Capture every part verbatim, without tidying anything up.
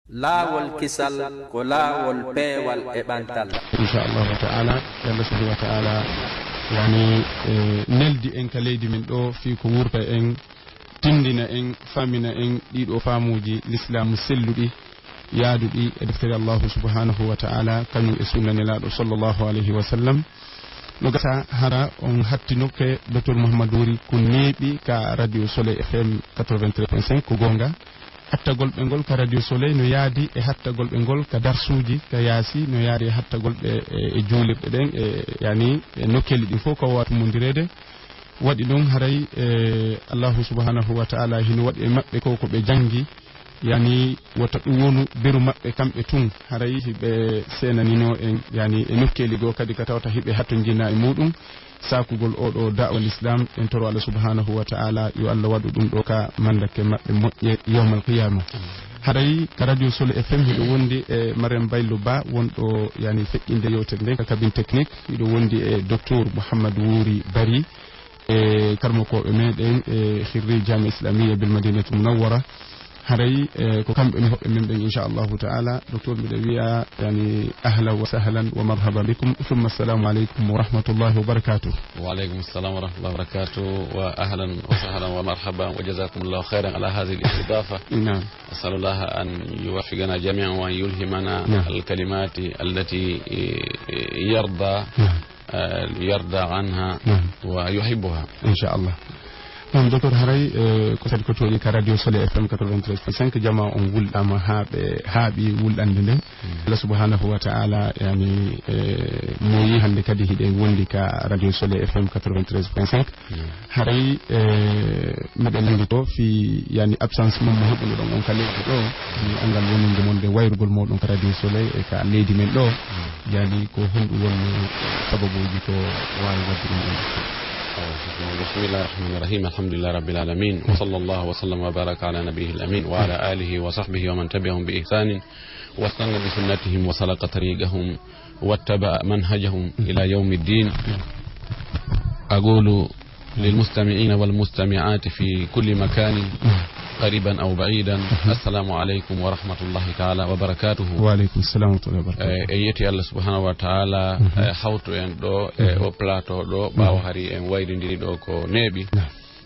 Laawol kisal ko laawol peewal e ɓantal. Inchallahu taala, Allah subhanahu wa taala yani, e, neldi en ka leydi men ɗo fii ko wurta en, tindina en, famina en ɗiɗo faamuuji lislaamu selluɗi, yaaduɗi e deftere Allahu subhanahu wa taala, kañum e sunna nelaaɗo sallallahu alayhi wa sallam. No gasa hara on hattinoke Docteur Mouhamadou Wori ko neeɓi ka Radio Soleil F M quatre-vingt-treize point cinq, ko goonga. Attagol ɓe ngol ka Radio Soleil no yaadi e hattagol ɓe ngol ka darsuuji ka yaasi, no yaadi e hattagol ɓe e, e juulirɗe ɗen, e, yani, e nokkeeli ɗin fof ko wawa tummondireede. Waɗi ɗum haray, e, Allahu subhanahu wa taala hino waɗi e maɓɓe ko, ko ɓe janngi, yani, wota ɗum wonu beru maɓɓe kamɓe tun, haray hiɓe seenanino en, yani, e nokkeeli goo kadi ka tawata hiɓe hattonjina e muɗum. Saakugol oo ɗoo da'wa l'islam, en toro Allah subhanahu wa ta'ala yo Allah waɗu ɗum ɗoo ka mandake maɓɓe moƴƴe yawmal qiyama. Haray ka Radio Soleil F M hiɗo wondi e Marème Baylo Ba, wonɗo yani feƴƴinde yewtere nden ka cabine technique. Hiɗo wondi e Docteur Mouhammad Wuri Bari, e karmokooɓe meɗen e Khirri Jamia Islamiyya bil Madinatul Munawwara. Haray, e, ko kamɓe mi hoɓɓe men ɓen, inchallahu taala. Docteur, mbiɗa wiya, yani, ahlan wa sahlan wa marhaban bikum. Thumma assalamu aleykum wa rahmatullahi wa barakatuh. وعليكم السلام ورحمة الله وبركاته، وأهلا وسهلا ومرحبا، وجزاكم الله خيرا على هذه الاستضافة. نعم. أسأل الله أن يوفقنا جميعا وأن يلهمنا نعم. الكلمات التي يرضى نعم. آه، يرضى عنها نعم. ويحبها. إن شاء الله. Ɗum, Docteur, haray, eh, ko kadi ko tooñi ka Radio Soleil F M quatre-vingt-treize point cinq, jamaa on wulɗaama haa ɓe haaɓi wulɗande nden. Allah subhanahu wa ta'ala, yani, eh, moyi hannde kadi hiɗen wondi ka Radio Soleil F M quatre-vingt-treize point cinq. Haray, eh, miɗen nanndi to fii, yani, absence mum mo heɓunoɗon on ka leydi ɗo, mi anngal wonande mon nde wayrugol mooɗon ka Radio Soleil e ka leydi men ɗo. Yani, ko honɗum woni sababuuji ko waawi waɗde ɗum ɗon? بسم الله الرحمن الرحيم. الحمد لله رب العالمين. وصلى الله وسلم وبارك على نبيه الأمين وعلى آله وصحبه ومن تبعهم بإحسان واستنى بسنتهم وسلك طريقهم واتبع منهجهم إلى يوم الدين. أقول للمستمعين والمستمعات في كل مكان، قريبا أو بعيدا، السلام عليكم ورحمة الله تعالى وبركاته. Wa aleykum salam wa rahmatullahi wa barakatuh. Eh, en yetti Allah subhanahu wa ta'ala, eh, hawtu en ɗo, eh, o plateau ɗo, ɓaawo hari en wayrindiri ɗo ko neeɓi. Naam.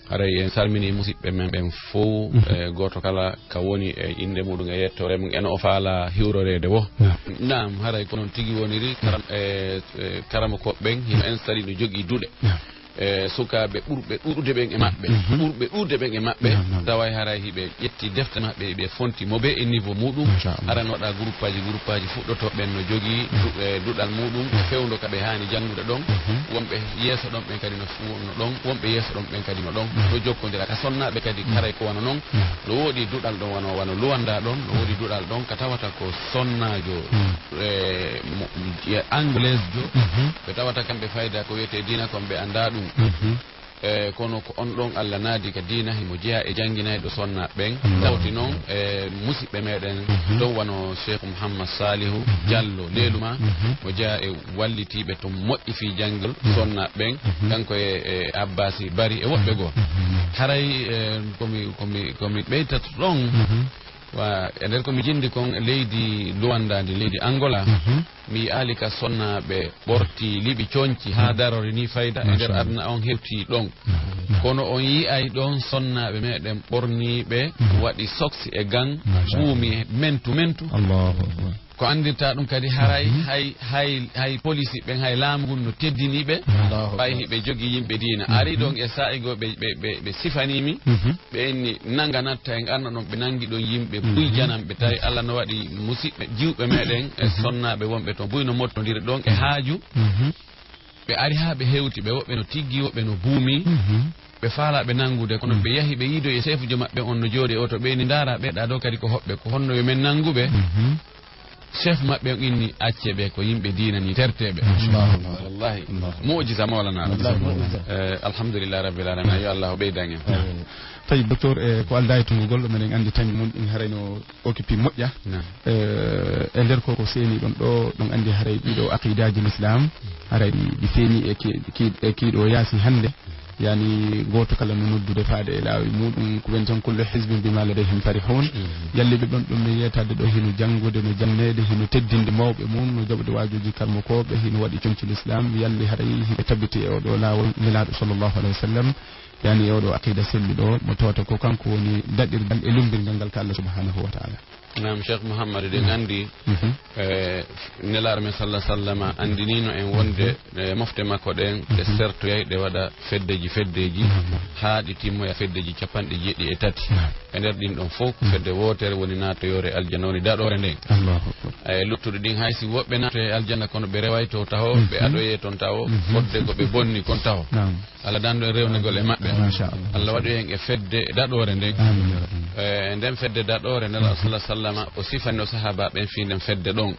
Haray en salmini musiɓɓe men ɓen fow, eh, gooto kala ka woni e innde muɗum e yettoore mum, eno o faala hiwroreede wo. Naam. Naam, haray ko noon tigi woniri, karam-, eh, eh, karamokooɓe ɓen, hino instali no jogii duɗe. Naam. Eh, sukaaɓe ɓurɓe ɗuuɗude ɓen e maɓɓe, ɓurɓe ɗuuɗude ɓen e maɓɓe, naam, naam. Tawa haray hiɓe ƴetti defte maɓɓe, ɓe fonti mo be e niveau muɗum. Machallah. Aran waɗa groupaaji, groupaaji fuɗɗotoo ɓen no jogii du-, eh, duɗal muɗum, fewndo ka ɓe haani janngude ɗon. Wonɓe yeeso ɗon ɓen kadi no fu-, no ɗon, wonɓe yeeso ɗon ɓen kadi no ɗon. No jokkondira ka sonnaaɓe kadi, haray ko wano non. No woodi duɗal ɗon wano, wano Luwanda ɗon, no woodi duɗal ɗon ka tawata ko sonnaajo, eh, mo, eh, anglaise jo. Ɓe tawata kamɓe fayda ko wiyetee diina kon ɓe anndaa ɗum. E, kono ko on ɗon Allah naadi ka diina, himo jeyaa e jannginayɗo sonnaaɓe ɓen. Tawti noon, e, musiɓɓe meɗen toon, wano Cheikh Mouhammad Salihu Diallo, Leluma, mo jeyaa e wallitiiɓe to moƴƴi fii janngol sonnaaɓe ɓen, kanko e, e Abbasi Bari e woɓɓe goo. Haray, e, ko mi, ko mi, ko mi ɓeytata ɗon, wa, e nder ko mi jinndi kon e leydi Luwanda ndi, leydi Angola, mi yi'aali ka sonnaaɓe ɓorti liɓi coñci haa darori ni fayda e nder aduna on hewti ɗon. Kono on yi'ay ɗon sonnaaɓe meɗen ɓorniiɓe waɗi soksi e gan, buumi mentu mentu. Allahu Akbar. Ko anndirta ɗum kadi haray hay, hay, hay polisi ɓen, hay laamu ngun no teddini ɓe, ɓay hiɓe jogii yimɓe diina. Ari ɗon e saa'i goo ɓe, ɓe, ɓe, ɓe sifanii mi. Ɓe inni nanga natta en arno ɗon, ɓe nangi ɗon yimɓe buy jananɓe. Tawi Allah no waɗi musiɓɓe jiwɓe meɗen e sonnaaɓe wonɓe toon buy no mottondiri ɗon e haaju. Ɓe ari haa ɓe hewti, ɓe woɓɓe no tiggi, woɓɓe no buumi. Ɓe faalaa ɓe nangude, kono ɓe yahi ɓe yiidoyi e seefujo maɓɓe on no jooɗi e oto, ɓe inni ndaara ɓe ɗaa ɗoo kadi ko hoɓɓe, ko honno yo men nangu ɓe? Chef maɓɓe on inni, "Accee ɓe, ko yimɓe diina ni, tertee ɓe." Allahu Akbar. Wallahi. Allahu Akbar. Mu'jiza Mawlana. Wallahi, mu'jiza. Eh, alhamdulillahi rabbil alamin. Yo Allah ɓeydan en. Amin. Tawi, docteur, eh, ko aldaa e tunngugol, meɗen anndi tañi mon ɗin haray no occupé moƴƴa. Naam. Eh, e nder ko, ko seeni ɗon ɗo, ɗon anndi haray ɗiɗo aqidaaji l'islam, haray ɗi, ɗi feeni e ki, ki, e kiiɗo yaasi hannde. Yani, gooto kala no noddude faade e laawi muuɗum, ko ɓen tan, kullu hizbin bima ladayhim farihun. Yalli ɓe ɗon, ɗon ɓe yeetaade ɗo, hino janngude, no janneede, hino teddinde mawɓe mum, no jaɓude waajuuji karmokooɓe, hino waɗi comci l'islam, yalli haray hiɓe tabbiti e oɗo laawol Nelaaɗo sallallahu alayhi wa sallam, yani e oɗo aqida selluɗo, mo tawata ko kanko woni daɗirgal e lumbirgal ngal ka Allah subhanahu wa ta'ala. Naam, Cheikh Mouhammad, eɗen anndi, eh, Nelaaɗo men sallallahu alaihi wasallam anndiniino en wonde, eh, mofte makko ɗen ɗe sertoyay, ɗe waɗa feddeji, feddeji, haa ɗi timmoya feddeji capanɗe jeeɗiɗi e tati. E nder ɗin ɗon fof, ko fedde wootere woni naatoyoore aljanna, woni daɗoore nden. Allahu akbar. E luttuɗe ɗin, hay si woɓɓe naatoyay aljanna, kono ɓe reway to taho, ɓe aɗoyee ton taho, fodde ko ɓe bonni kon taho. Naam. Allah dandu en rewnugol e maɓɓe. Masha Allah. Allah waɗu en e fedde daɗoore nden. Amin, ya Rabbi. E nden fedde daɗoore nden, Allah sallallahu alaihi wasallam o sifani o sahaba ɓen fii nden fedde ɗon.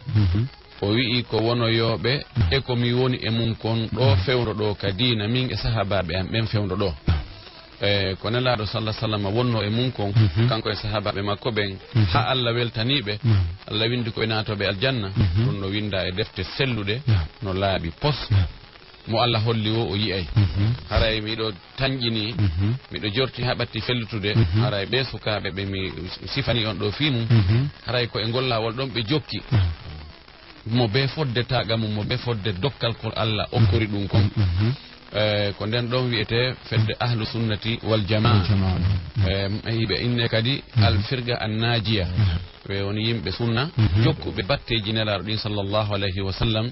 O wi'i, ko wonoyooɓe e ko mi woni e mum kon ɗo fewndo ɗo ka diina, min e sahaba ɓe am ɓen fewndo ɗo. E ko Nelaaɗo sallallahu alaihi wasallam wonno e mum kon, kanko e sahabaɓe makko ɓen, ha Allah weltani ɓe, Allah windi ko e naatoɓe aljanna, ɗum no winda e defte selluɗe, no laaɓi pos. Mo Allah holli o, o yi'ay. Haray miɗo tanƴini, miɗo jorti ha ɓatti fellutude, haray ɓe sukaaɓe ɓe mi sifani on ɗo fii mum, haray ko e ngol laawol ɗon ɓe jokki. Mo be fodde taaga mum, mo be fodde dokkal ko Allah okkori ɗum kon. Eh, ko nden ɗon wi'ete fedde Ahlu Sunnati wal Jamaa. Wal Jamaa. Eh, hiɓe inne kadi Al Firqa An Naajiya. Ɓe woni yimɓe sunna, jokkuɓe batteeji Nelaaɗo ɗin sallallahu alayhi wa sallam.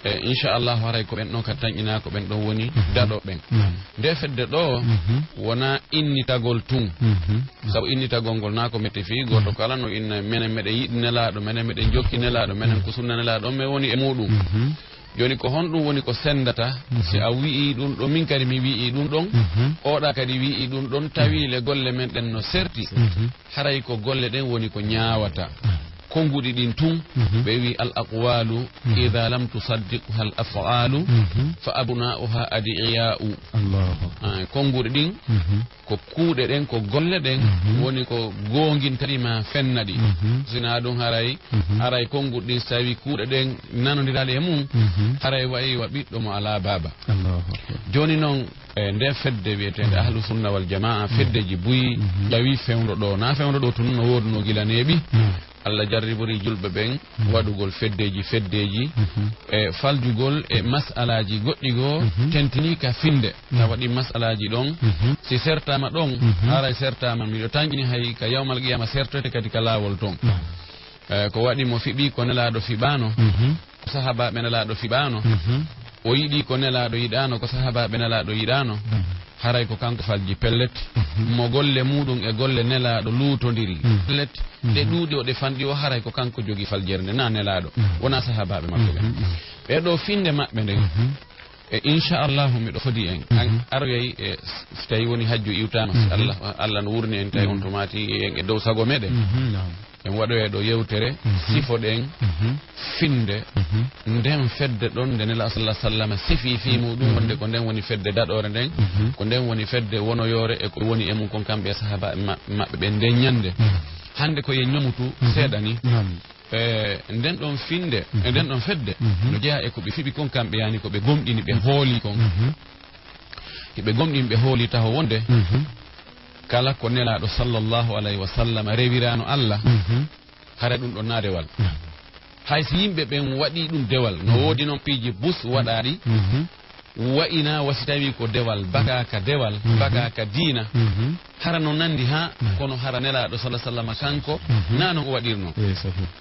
E, inchallahu, haray ko ɓen ɗon ka tanƴinaa, ko ɓen ɗon woni daɗo ɓen. Nde fedde ɗo, wona innitagol tun. Sabu innitagol ngol naa ko mette fii, gooto kala no inna, menen meɗen yiɗi Nelaaɗo, menen meɗen jokki Nelaaɗo, menen ko sunna Nelaaɗo on men woni e muuɗum. Jooni, ko honɗum woni ko senndata si a wi'ii ɗum ɗon, min kadi mi wi'ii ɗum ɗon, oɗa kadi wi'ii ɗum ɗon, tawi le golle men ɗen no serti? Haray ko golle ɗen woni ko ñaawata. Konnguɗi ɗin tun, ɓe wi, "Al aqwalu idha lam tusaddiqha al af'alu, fa abna'uha ad'iya'u." Allahu akbar. Ah, konnguɗi ɗin, ko kuuɗe ɗen, ko golle ɗen, woni ko goonginta ɗi ma fenna ɗi. Sinaa ɗum, haray, haray konnguɗi ɗin, so tawi kuuɗe ɗen nanondiraali e mum, haray wayi wa ɓiɗɗo mo alaa baaba. Allahu akbar. Jooni non, e nden fedde wi'eteende Ahlu Sunna wal Jamaa, feddeji buy, ƴawi fewndo ɗo. Na fewndo ɗo tun no woodunoo gila neeɓi. Allah jarribori julɓe ɓen waɗugol feddeji, feddeji, e faljugol e mas'alaaji goɗɗi goo tentini ka finde. Tawa ɗin mas'alaaji ɗon, si sertaama ɗon, haray sertaama, miɗo tanƴini hay ka yawmal qiyama sertoyte kadi ka laawol ton. E, ko waɗi mo fiɓi ko Nelaaɗo fiɓaano, ko sahaabaaɓe Nelaaɗo fiɓaano, o yiɗi ko Nelaaɗo yiɗaano, ko sahaabaaɓe Nelaaɗo yiɗaano, haray ko kanko falji pellet, mo golle muuɗum e golle Nelaaɗo luutondiri pellet, ɗe ɗuuɗi o ɗe fanɗi o, haray ko kanko jogi faljere nde, na Nelaaɗo, wona sahaabaaɓe makko ɓen. Ɓee ɗoo finde maɓɓe nden, e inchallahu miɗo fodi en, an aroyay e s-, so tawi woni hajju iwtaama, si Allah, Allah no wurni en, tawi on to maati en e dow sago meɗen. En waɗoya ɗo yewtere, sifoɗen finde nden fedde ɗon nde Nela sallallahu alaihi wasallam sifi fii muɗum, wonde ko nden woni fedde daɗore nden, ko nden woni fedde wonoyore e ko woni e mum kon kamɓe e sahaba ma-, maɓɓe ɓen nden ñande. Hande ko ye ñomutu seeɗa ni. E nden ɗon finde, e nden ɗon fedde, no jeyaa e ko ɓe fiɓi kon kamɓe, yani ko ɓe gomɗini, ɓe hooli kon. Hiɓe gomɗini, ɓe hooli taho wonde kala ko Nelaaɗo sallallahu alayhi wa sallam rewiraano Allah, hara ɗum ɗon naa dewal. Hay si yimɓe ɓen waɗi ɗum dewal, no woodi noon piiji bus waɗaaɗi, wa'ina wa si tawi ko dewal, baka ka dewal, baka ka diina, hara no nandi haa, kono hara Nelaaɗo sallallahu alayhi wa sallam kanko, naa no o waɗirno.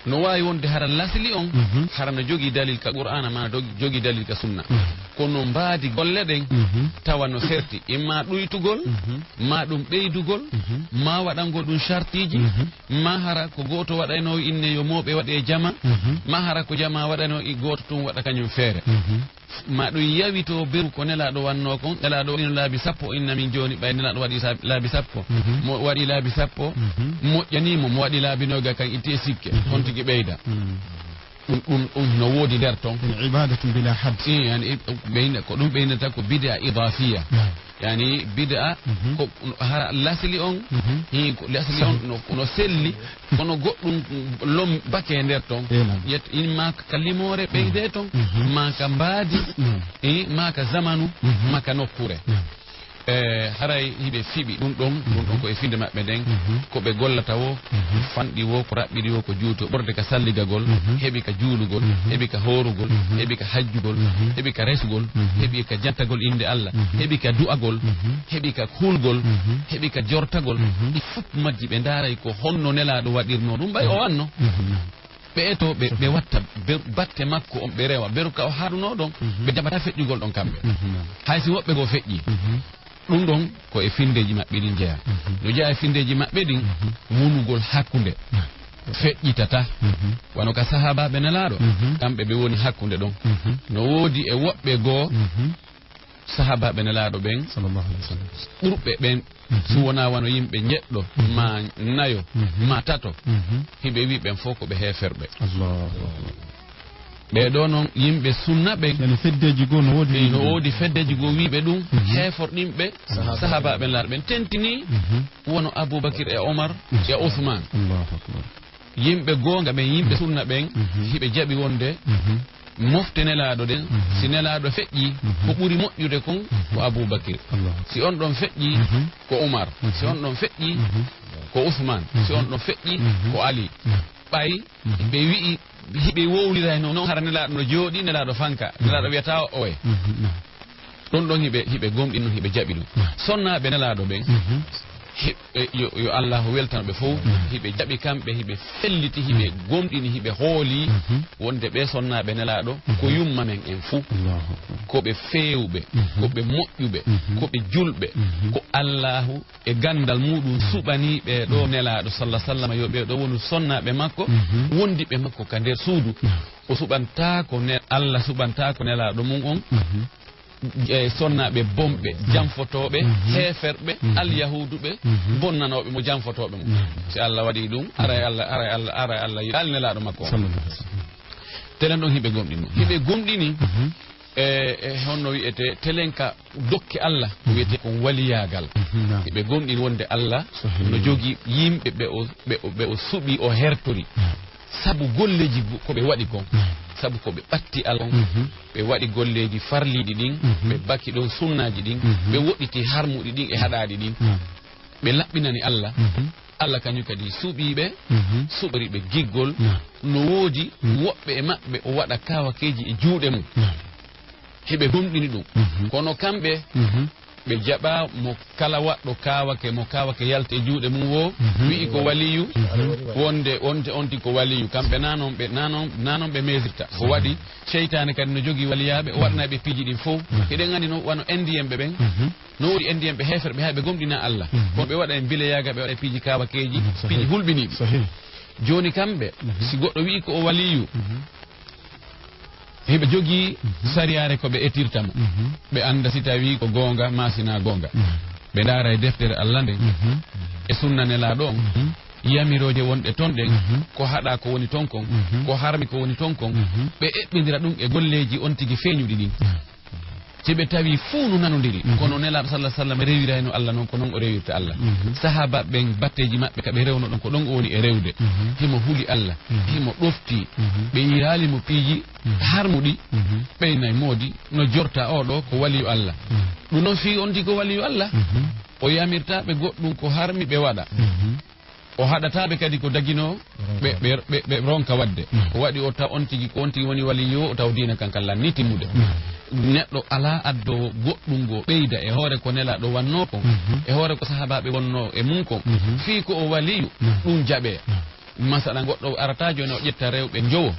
No waawi wonde hara lasli on, hara no jogii dalil ka Qur'aana, maa no dogi-, jogii dalil ka Sunna. Kono mbaadi golle ɗen, tawa no serti, imma ɗuytugol, maa ɗum ɓeydugol, maa waɗangol ɗum shartiiji, maa hara ko gooto waɗaynoo inne yo mooɓe waɗe jama, maa hara ko jama waɗaynoo i gooto tun waɗa kañum feere. Ma ɗum yawito beru ko Nelaaɗo wannoo kon, Nelaaɗo waɗino laabi sappo, inna min jooni ɓay Nelaaɗo waɗi sa-, laabi sappo. Mo waɗi laabi sappo, moƴƴanii mo, mo waɗi laabi nooga kan itti e sikke, on tigi ɓeyda. Ɗum, ɗum, ɗum no woodi nder ton. Ɗum ibadatun bila had. I, yani, i, ɓeyna, ko ɗum ɓeynata ko bid'a idafiya. Yani, bid'a ko hara lasli on, hi, ko lasli on no, no selli, kono goɗɗum lom bake nder ton. Yet, in ma ka limoore ɓeyde ton, ma ka mbaadi, i, ma ka zamanu, ma ka nokkure. E haray hiɓe fiɓi ɗum ɗon, ɗum ɗon ko e fiɓde maɓɓe nden, ko ɓe gollata woo, fanɗi woo, ko raɓɓiɗi woo, ko juuti woo, ɓurde ka salligagol, heɓi ka juulugol, heɓi ka hoorugol, heɓi ka hajjugol, heɓi ka resugol, heɓi ka jantagol innde Alla, heɓi ka du'agol, heɓi ka hulgol, heɓi ka jortagol. Ɗi fof majji ɓe ndaaray ko honno Nelaaɗo waɗirnoo ɗum, ɓay o wanno. Ɓe etoo, ɓe, ɓe watta be-, batte makko on, ɓe rewa. Beru ka o haɗunoo ɗon, ɓe jaɓata feƴƴugol ɗon kamɓe. Hay si woɓɓe goo feƴƴii. Ɗum ɗon ko e finndeeji maɓɓe ɗin jeyaa. No jeyaa e finndeeji maɓɓe ɗin, wonugol hakkunde. Feƴƴitata. Wano ka sahaabaaɓe Nelaaɗo, kamɓe ɓe woni hakkunde ɗon. No woodi e woɓɓe goo, sahaabaaɓe Nelaaɗo ɓen, sallallahu alaihi wasallam, ɓurɓe ɓen, si wonaa wano yimɓe njeɗɗo, maa nayo, maa tato, hiɓe wi'i ɓen fof ko ɓe heeferɓe. Allahu Akbar. Ɓee ɗoo non yimɓe sunna ɓen. Yani feddeeji goo no woodi. Ɓe no woodi feddeeji goo wi'ɓe ɗum, heeforɗinɓe sahaabaaɓe Nelaaɗo ɓen. Tentinii wano Abubakir e Omar e Usmaan. Allahu Akbar. Yimɓe goonga ɓen, yimɓe sunna ɓen, hiɓe jaɓi wonde mofte Nelaaɗo ɗen, si Nelaaɗo feƴƴii, ko ɓuri moƴƴude kon ko Abubakir. Si on ɗon feƴƴii, ko Umar. Si on ɗon feƴƴii, ko Usmaan. Si on ɗon feƴƴii, ko Ali. Ɓay ɓe wi'i, hiɓe wowlirayno non, hara Nelaaɗo no jooɗii, Nelaaɗo fanka, Nelaaɗo wi'ataa oye. Ɗon ɗon hiɓe, hiɓe gomɗi ɗum, hiɓe jaɓi ɗum. Sonnaaɓe Nelaaɗo ɓen, hiɓe, yo, yo Allaahu weltano ɓe fof, hiɓe jaɓi kamɓe, hiɓe felliti, hiɓe gomɗini, hiɓe hooli wonde ɓee sonnaaɓe Nelaaɗo ko yumma men en fuu, ko ɓe feewɓe, ko ɓe moƴƴuɓe, ko ɓe julɓe, ko Allaahu e ganndal muuɗum suɓanii ɓee ɗoo Nelaaɗo, salla sallama, yo ɓee ɗoo wonu sonnaaɓe makko, wondiɓe makko ka nder suudu. O suɓantaako ne-, Alla suɓantaako Nelaaɗo mum on, e sonnaaɓe bonɓe, janfotooɓe, heeferɓe, alyahuuduɓe, bonnanooɓe mo, janfotooɓe mo. Si Alla waɗii ɗum, aray Alla, aray Alla, aray Alla yiɗaali Nelaaɗo makko on. Sallallahu alaihi wasallam. Telen ɗon hiɓe gomɗini ɗum. Hiɓe gomɗini, e, e honno wi'etee, telen ka dokke Alla, ko wi'etee kon waliyaagal. Hiɓe gomɗini wonde Alla no jogii yimɓe ɓe o, ɓe o, ɓe o suɓi, o hertori. Sabu golleeji gu-, ko ɓe waɗi kon. Sabu ko ɓe ɓatti Alla kon. Ɓe waɗi golleeji farliiɗi ɗin, ɓe baki ɗon sunnaaji ɗin, ɓe woɗɗiti harmuɗi ɗin e haɗaaɗi ɗin. Ɓe laɓɓinani Alla. Alla kañum kadi suɓii ɓe, suɓori ɓe giggol. No woodi woɓɓe e maɓɓe o waɗa kaawakeeji e juuɗe mum. Hiɓe gomɗini ɗum. Kono kamɓe, ɓe jaɓaa mo kala waɗɗo kaawake, mo kaawake yalti e juuɗe mum woo, wi'i ko waliyu, wonde, wonde on tigi ko waliyu. Kamɓe naa non ɓe, naa non, naa non ɓe meesirta. Ko waɗi, seytaane kadi no jogii waliyaaɓe, o waɗanay ɓe piiji ɗin fof. Hiɗen anndi no, wano Indiyenɓe ɓen, no woodi Indiyenɓe heeferɓe, hay ɓe gomɗinaa Alla. Kono ɓe waɗa e mbileyaagal, ɓe waɗa e piiji kaawakeeji, piiji hulɓiniiɗi. Jooni kamɓe, si goɗɗo wi'i ko o waliyu, hiɓe jogii sariyaare ko ɓe etirta mo. Ɓe annda si tawii ko goonga maa si naa goonga. Ɓe ndaara e deftere Alla nden, e sunna Nelaaɗo on, yamirooje wonɗe ton ɗen, ko haɗaa ko woni ton kon, ko harmi ko woni ton kon. Ɓe eɓɓindira ɗum e golleeji on tigi feeñuɗi ɗin. Si ɓe tawi fuu no nanondiri, kono Nelaaɗo sallallahu alaihi wasallam rewirayno Alla non, ko non o rewirta Alla. Sahaabaaɓe ɓen, batteeji maɓɓe ka ɓe rewno ɗon, ko ɗon o woni e rewde. Himo huli Alla, himo ɗofti, ɓe yiiraali mo piiji harmuɗi, ɓeynay moodi, no jorta oo ɗoo ko waliyu Alla. Ɗum non fii on tigi ko waliyu Alla, o yamirtaa ɓe goɗɗum ko harmi ɓe waɗa. O haɗataa ɓe kadi ko daginoo ɓe, ɓe, ɓe, ɓe ronka waɗde. Ko waɗi o taw on tigi, ko on tigi woni waliyu o, o taw diina kan kan lannii timmude. Neɗɗo alaa addoowo goɗɗum goo ɓeyda e hoore ko Nelaaɗo wannoo kon, e hoore ko sahaabaaɓe wonnoo e mum kon, fii ko o waliyu, ɗum jaɓee. Masalan, goɗɗo arataa jooni o ƴetta rewɓe njowo,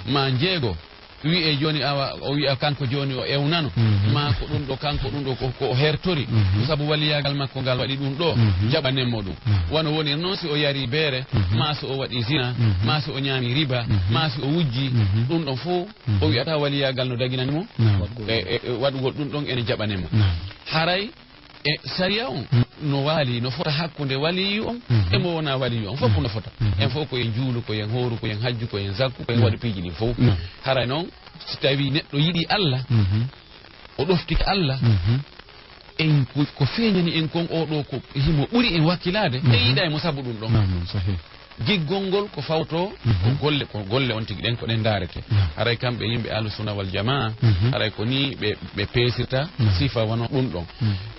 maa njeego, wi'ee jooni, awa, o wi'a kanko jooni o ewnano, maa ko ɗum ɗo, kanko ɗum ɗo ko, ko o hertori, ko sabu waliyaagal makko ngal waɗi ɗum ɗo, jaɓanen mo ɗum. Wano woniri noon si o yarii beere, maa so o waɗii zina, maa so o ñaamii riba, maa si o wujjii, ɗum ɗon fof o wi'ataa waliyaagal no daginani mo. E, e, e waɗugol ɗum ɗon ene jaɓanen mo. Haray e sariya on no waali, no fota hakkunde waliyu on e mo wonaa waliyu on, fof no fota. En fof ko en juulu, ko en hooru, ko en hajju, ko en zakku, ko en waɗu piiji ɗin fof. Haray noon, si tawii neɗɗo yiɗi Alla, o ɗoftika Alla, en ko, ko feeñani en kon oo ɗoo ko himo ɓuri en wakkilaade, en yiɗay mo sabu ɗum ɗon. Naam, naam, sahih. Giggol ngol ko fawto ko golle, ko golle on tigi ɗen ko ɗen ndaarete. Haray kamɓe yimɓe Ahlu Sunna wal Jamaa, haray ko ni ɓe, ɓe peesirta sifa wano ɗum ɗon.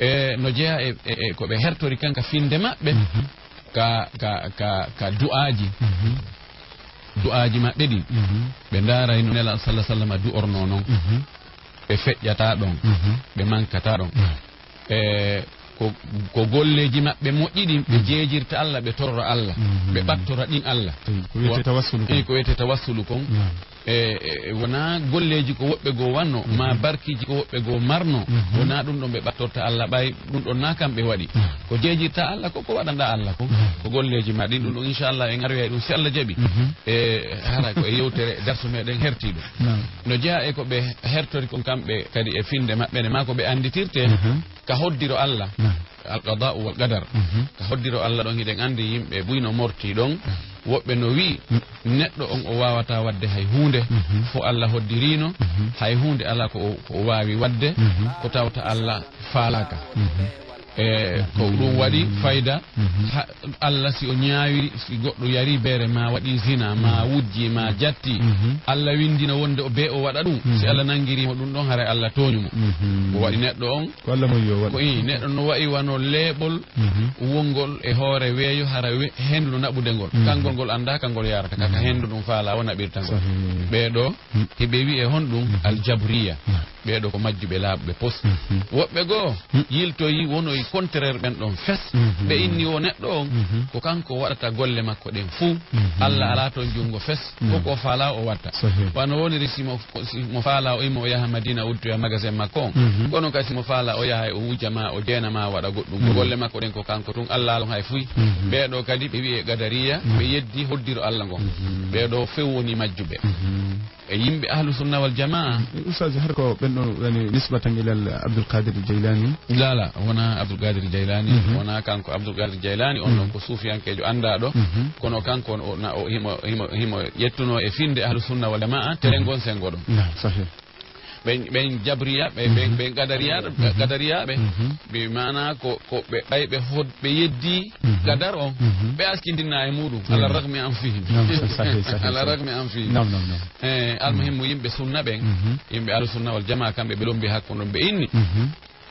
E no jeyaa e, e, e ko ɓe hertori kan ka finnde maɓɓe, ka, ka, ka, ka du'aaji. Du'aaji maɓɓe ɗin, ɓe ndaaray no Nelaaɗo sallallaahu alayhi wa sallam du'ornoo non. Ɓe feƴƴataa ɗon, ɓe mankataa ɗon. E ko, ko golleeji maɓɓe moƴƴi ɗin, ɓe jeejirta Alla, ɓe torra Alla, ɓe ɓattora ɗin Alla. Ko wiyetee tawassulu kon. Eyi, ko wiyetee tawassulu kon. E, e, wonaa golleeji ko woɓɓe goo wanno, maa barkiiji ko woɓɓe goo marno, wonaa ɗum ɗon ɓe ɓattorta Alla, ɓay ɗum ɗon naa kamɓe waɗi. Ko jeejirta Alla ko, ko waɗanɗaa Alla kon. Ko golleeji maa ɗin, ɗum ɗon, inchallah, en aroyay ɗum si Alla jaɓi. E, hara ko e yewtere darsu meɗen hertiiɗo. No jeyaa e ko ɓe hertori kon kamɓe kadi e finnde maɓɓe nde, maa ko ɓe annditirtee ka hoddiro Alla, al-qadaa'u wal-qadar. Ka hoddiro Alla ɗon, hiɗen anndi yimɓe buy no mortii ɗon. Woɓɓe no wi'i, neɗɗo on o waawataa waɗde hay huunde, fo Alla hoddiriino, hay huunde alaa ko o, ko o waawi waɗde, ko tawata Alla faalaaka. E ko ɗum waɗi fayda, ha, Alla si o ñaawiri, si goɗɗo yari beere, ma waɗi zina, ma wujji, ma jatti, Alla winndina wonde o bee o waɗa ɗum. Si Alla nanngiri mo ɗum ɗon, haray Alla tooñu mo. O waɗi neɗɗo on. Ko Alla mo yo waɗa. Ko i, neɗɗo no wa'i wano leeɓol wongol e hoore weeyo, hara we-, henndu no naɓude ngol. Kangol ngol anndaa ka ngol yarata, ka, ka henndu ɗum faalaa o naɓirta ngol. Ɓee ɗoo, hiɓe wi'e honɗum? Aljabriya. Ɓee ɗoo ko majjuɓe laaɓuɓe pos. Woɓɓe goo yiltoyi, wonoyi contraire ɓen ɗon fes. Ɓe inni o neɗɗo on, ko kanko waɗata golle makko ɗen fuu. Alla alaa toon junngo fes. Ko ko faalaa o watta. Wano woniri si mo, si mo faalaa o imma o yaha Madina uddoya magasin makko on. Kono kadi si mo faalaa o yaha o wuja ma, o jeena ma, waɗa goɗɗum. Ko golle makko ɗen ko kanko tun, Alla alon hay fuy. Ɓee ɗoo kadi ɓe wi'e Qadariya, ɓe yeddi hoddiro Alla ngon. Ɓee ɗoo few woni majjuɓe. E yimɓe Ahlu Sunna wal Jamaa. Ustaz, har ko ɓen ɗon woni nisbatan ilal Abdul Qadir Jaylani? Laala, wonaa Abdul Qadir Jaylani, wonaa kanko Abdul Qadir Jaylani, on ɗon ko suufiyankeejo anndaaɗo, kono kanko on, o, na, o, himo, himo, himo ƴettunoo e finnde Ahlu Sunna wal Jamaa, teren ngon senngo ɗon. Naam, sahih. Ɓen, ɓen Jabriya, ɓe, ɓen, ɓen Qadariyaaɓe, Qadariyaaɓe, bi maana ko, ko ɓe, ɓay ɓe hod-, ɓe yeddi Qadar on, ɓe askintinaa e muuɗum, ala ragmi an fihim. Naam, sa-, sahih, sahih, ala sahih. Ragmi an fihim. Naam, naam, naam. E, almuhimmu, yimɓe sunna ɓen, yimɓe Ahlu Sunna wal Jamaa, kamɓe ɓe lombi hakkunde ɓe inni.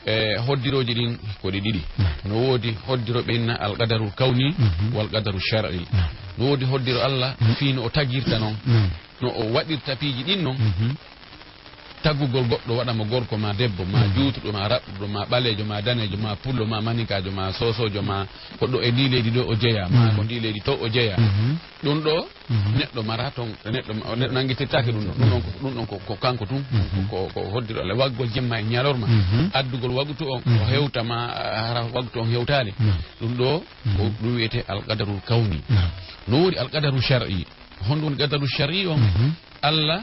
E, hoddirooji ɗin ko ɗi ɗiɗi. No woodi hoddiro ɓe inna al qadarul kawni wal qadaru shar'i. No woodi hoddiro Alla fii no o tagirta non, no o waɗirta piiji ɗin non. Taggugol goɗɗo, waɗa mo gorko ma debbo, ma juutuɗo, ma raɓɓuɗo, ma ɓaleejo, ma daneejo, ma pullo, ma maninkaajo, ma soosoojo, ma ko ɗo e ndii leydi ɗo o jeyaa, ma ko ndii leydi to o jeyaa. Ɗum ɗo, neɗɗo mara toon, neɗɗo ma-, neɗɗo nanngitirtaake ɗum ɗo. Ɗum ɗon ko, ɗum ɗon ko, ko kanko tun, ko, ko hoddiro Allah, waggol jemma e ñalorma, addugol wagutu on, o hewta ma, hara wagutu on hewtaali. Ɗum ɗo, ko ɗum wiyetee alqadarul kawni. No woodi alqadaru shar'i. Honɗum woni qadaru shar'i on? Allah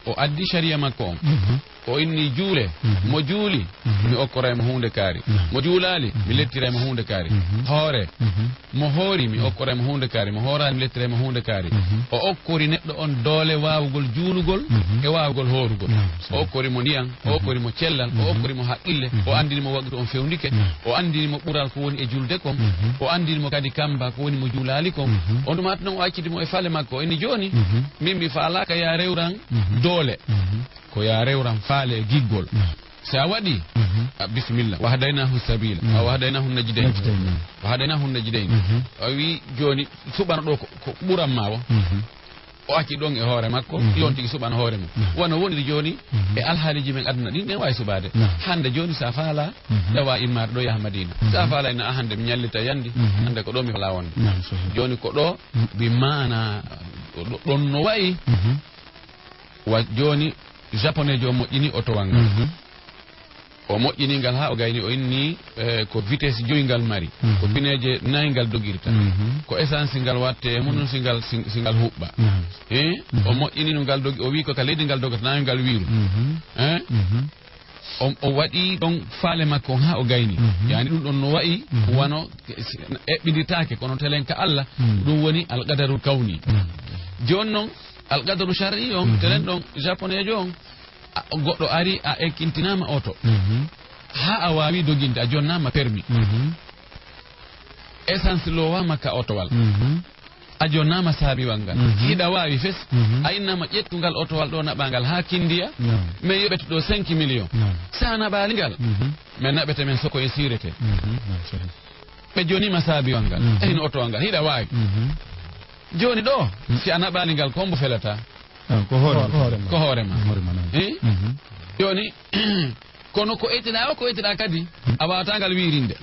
o addi sariya makko on. O inni, "Juule." Mo juuli, mi okkoray mo huunde kaari. Mo juulaali, mi lettiray mo huunde kaari. Hoore, mo hoori, mi okkoray mo huunde kaari. Mo hooraali, mi lettiray mo huunde kaari. O okkori neɗɗo on doole waawugol juulugol e waawugol hoorugol. O okkori mo ndiyan, o okkori mo cellal, o okkori mo haqqille, o anndini mo wagutu on fewndike, o anndini mo ɓural ko woni e julde kon, o anndini mo kadi kamba ko woni mo juulaali kon. On tuma non o acciti mo e faale makko. O inni, "Jooni, min mi faalaaka ya rewran doole." Ko ya rewran faale e giggol. Naam. Si a waɗi, a, bisimilla. Wa hadaynahu sabila. Naam. A, wa hadaynahu najdayn. Najdayn, naam. Wa hadaynahu najdayn. O wi, "Jooni, suɓano ɗo ko, ko ɓuran ma o." O acci ɗon e hoore makko, ɗon tigi suɓano hoore mum. Naam. Wano woniri jooni e alhaaliji men aduna ɗin, ɗen waawi suɓaade. Naam. Hannde jooni, si a faalaa, ɗawa immaade ɗo, yaha Madina. Si a faalaa, ina, "A, hannde mi ñallita yandi, hannde ko ɗo mi faalaa wonde." Naam, sahih. Jooni ko ɗo, bi maana, ɗo, ɗon no wayi. Wa jooni, japonais jo moƴƴini otowal ngal. O moƴƴini ngal haa o gayni, o inni, eh, ko vitesse joyi ngal mari. Ko pineeje nayi ngal dogirta. Ko essence ngal watte e mum, si ngal, si, si ngal huɓɓa. Eh? O moƴƴini no ngal dogi, o wi ko ka leydi ngal dogata, nayi ngal wiiru. Eh? O, o waɗi ɗon faale makko on haa o gayni. Yani ɗum ɗon no wayi wano eɓɓindirtaake, kono telen ka Allah, ɗum woni alqadarul kawni. Jooni non, alqadaru shar'i on, telen ɗon japonais jo on, a, goɗɗo ari, a ekkintinaama oto. Haa a waawi doginde, a jonnaama permis. Essence loowaama ka otowal. A jonnaama saabiwal ngal. Mhm. Hiɗa waawi fes. Mhm. A innama ƴettu ngal otowal ɗo naɓa ngal haa Kindiya. Naam. Mais yoɓete ɗo cinq millions. Naam. Sa naɓaali ngal. Mhm. Mais naɓete men soko e siirete. Mhm. Naam, sahih. Ɓe jonniima saabiwal ngal. Mhm. E hino otowal ngal. Hiɗa waawi. Mhm. Jooni ɗo, si a naɓaali ngal, ko hombo felata? Ah, ko hoore Ko hoore ma. Ko hoore ma. Hoore ma, naam. Eh? Mhm. Jooni, kono ko ettiɗaa o, ko ettiɗaa kadi, a waawataa ngal wiirinde.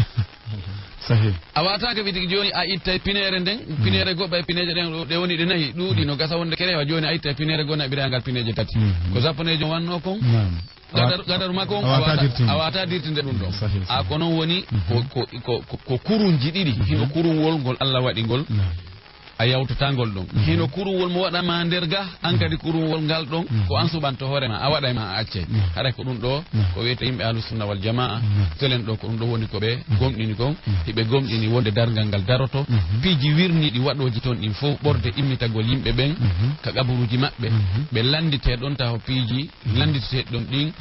Sahih. A waawataa ka wiide jooni a ittay pineere nden, pineere goɗɗo e pineeje ɗen ɗo, ɗe woni ɗe nayi, ɗuuɗi no gasa wonde kerewa, jooni a ittay pineere goo naɓiraa ngal pineeje tati. Mhm. Ko japonneejo wannoo kon. Naam. Gadar-, gadaru makko on, a waawataa dirtinde. A waawataa dirtinde ɗum ɗon. Sahih, sahih. A ko non woni ko, ko, ko, ko, ko kurunji ɗiɗi. Mhm. Hino kurunwol ngol Allah waɗi ngol. Naam. A yawtataa ngol ɗon. Mhm. Hino kurunwol mo waɗaama nder ga, an kadi kurunwol ngal ɗon, ko an suɓanto hoore ma, a waɗay ma a accay. Mhm. Haray ko ɗum ɗo, ko wiyete yimɓe Ahlus Sunna wal Jamaa, telen ɗo ko ɗum ɗo woni ko ɓe gomɗini kon, hiɓe gomɗini wonde darngal ngal daroto, piiji wirniiɗi waɗooji toon ɗin fof, ɓorde immitagol yimɓe ɓen ka qaburuuji maɓɓe, ɓe lannditee ɗon taho piiji lannditeteeɗi ɗon ɗin,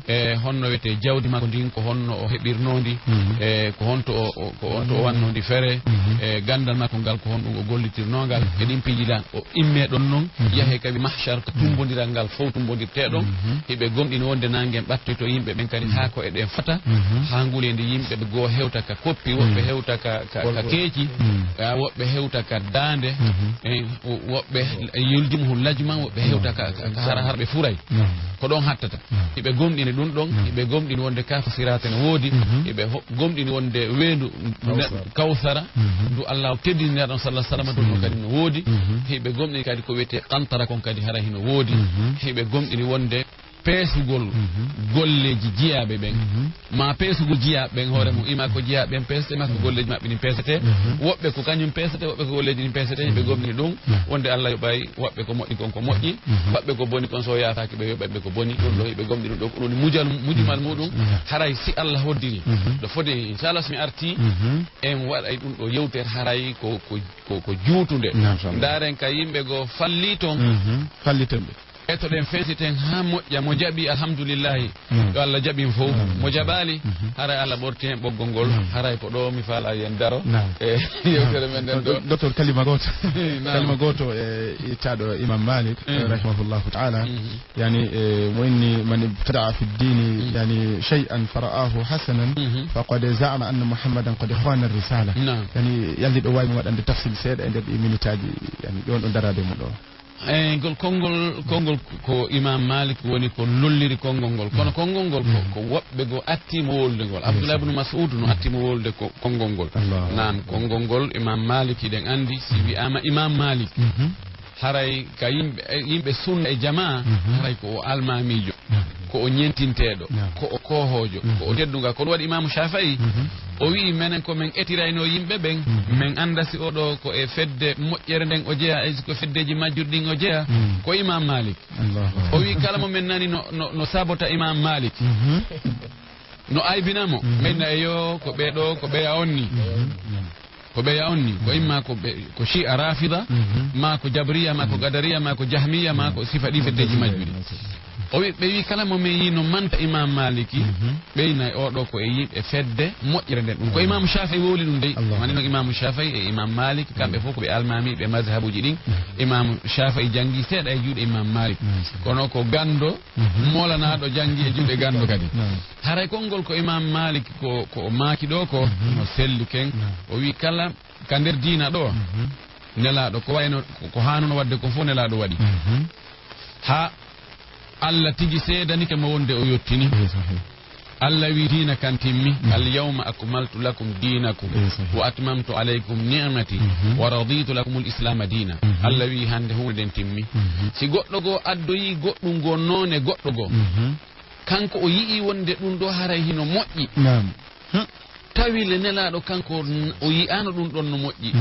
e honno wiyetee jawdi makko ndin, ko honno o heɓirnoondi, e ko honto o, o, ko honto o wannondi fere, e ganndal makko ngal, ko honɗum o gollitirnoo ngal, e ɗin piiji lan, o immee ɗon non, yahee kadi mahshar, ko tummbondiral ngal fof tummbodirtee ɗon, hiɓe gomɗini wonde nangen ɓattoyto yimɓe ɓen kadi haa ko'e ɗen fata, haa nguleendi yimɓe goo hewta ka koppi, woɓɓe hewta ka, ka, ka keeci, a, woɓɓe hewta ka daande, e, wo-, woɓɓe yuljimuhu lajman, woɓɓe hewta ka, ka, ka hara, hara ɓe furay. Naam. Ko ɗon hattata. Naam. Hiɓe gomɗini ɗum ɗon, hiɓe gomɗini wonde kaafa siraata ne woodi, hiɓe ho-, gomɗini wonde weendu Kawsara. Kawsara, ndu Allah teddini Neɗɗo sallallahu alaihi wasallam, ɗum ɗon kadi no woodi. Hiɓe gomɗini kadi ko wiyetee qantara kon kadi hara hino woodi. Hiɓe gomɗini wonde peesugol golleeji jiyaaɓe ɓen, ma peesugol jiyaaɓe ɓen hoore mum, ima ko jiyaaɓe ɓen peesete, ma ko golleeji maɓɓe ɗin peesete, woɓɓe ko kañum peesete, woɓɓe ko golleeji ɗin peesete, hiɓe gomɗini ɗum, wonde Allah yoɓay woɓɓe ko moƴƴi kon ko moƴƴi, woɓɓe ko boni kon so yaafaaki ɓe yoɓay ɓe ko boni, ɗum ɗo hiɓe gomɗini ɗum ɗo, ko ɗum woni mujal, mujumal muɗum, haray si Allah hoddiri, ɗo foti, inchallah, so mi artii, en waɗay ɗum ɗo yewtere, haray ko, ko, ko, ko juutunde. Naam, inchallah. Ndaaren ka yimɓe goo fallii ton. Falliten ɓe. Etoɗen fensiten haa moƴƴa, mo jaɓi, alhamdulillahi, yo Allah jaɓin fof. Mo jaɓaali, haray Allah ɓorti heen ɓoggol ngol, haray ko ɗo mi faalaa yen daro. Naam. E yewtere men nden ɗo. Docteur, kalima gooto. Naam. Kalima gooto e ittaaɗo Imam Malik, rahimahullahu ta'ala. Yani, e, mo inni, "Man ibtada'a fi ddini, yani, shay'an fara'ahu hasanan, faqad za'ama anna Muhammadan qad khana risala." Naam. Yani, yalli ɗo waawi mo waɗande tafsil seeɗa e nder ɗi minitaaji, yani, ɗon ɗo daraade mo ɗo. Eey, ngol konngol, konngol ko Imaam Maalik woni ko lolliri konngol ngol. Kono konngol ngol ko, ko woɓɓe goo attii mo wowlude ngol. Abdullah ibn Mas'ud no attii mo wowlude ko, konngol ngol. Naam, konngol ngol Imaam Maalik, hiɗen anndi, si wiyaama Imaam Maalik, haray ka yimɓe, yimɓe sunna e jamaa, haray ko o almaamiijo, ko o ñentinteeɗo, ko o koohoojo, ko o teddungal. Ko ɗum waɗi Imaamu Shaafi'i, o wi'i, menen ko men etiraynoo yimɓe ɓen, men annda si oɗo ko e fedde moƴƴere nden o jeyaa, e si ko feddeeji majjurɗi ɗin o jeyaa, ko Imaam Maalik. O wi'i, kala mo men nani no, no, no sabota Imaam Maalik, no aybina mo, men na, eyo, ko ɓee ɗoo, ko ɓeya on ni. Ko ɓeya on ni, ko imma ko ɓe, ko Shi'a Rafida, ma ko Jabriya, ma ko Qadariya, ma ko Jahmiya, ma ko sifa ɗi feddeeji majjuɗi. O wi, ɓe wi, kala mo men yi no manta Imam Maliki, ɓeyna e oɗo ko e yimɓe fedde moƴƴere nden. Ɗum ko Imam Shafi'i wowli ɗum dey. Wani no Imam Shafi'i e Imam Malik, kamɓe fof ko ɓe almamiɓe mazhabuji ɗin. Imam Shafi'i jangi seeɗa e juuɗe Imam Malik. Kono ko gando, molanaaɗo jangi e juuɗe gando kadi. Haray konngol ko Imam Malik ko, ko o maaki ɗo ko, no selli ken. O wi kala ka nder diina ɗo, Nelaaɗo ko wayno ko, ko haanuno waɗde kon fof Nelaaɗo waɗi. Ha Allah tigi seedanike mo wonde o yottini. Allah wi diina kan timmi, "Al yawma akmaltu lakum dinakum wa atmamtu alaykum ni'mati wa raditu lakumul islama diina." Allah wi hande huunde nden timmi. Si goɗɗo goo addoyi goɗɗum goo noone goɗɗo goo, kanko o yi'i wonde ɗum ɗo haray hino moƴƴi. Naam. Tawi le Nelaaɗo kanko n-, o yi'aano ɗum ɗon no moƴƴi.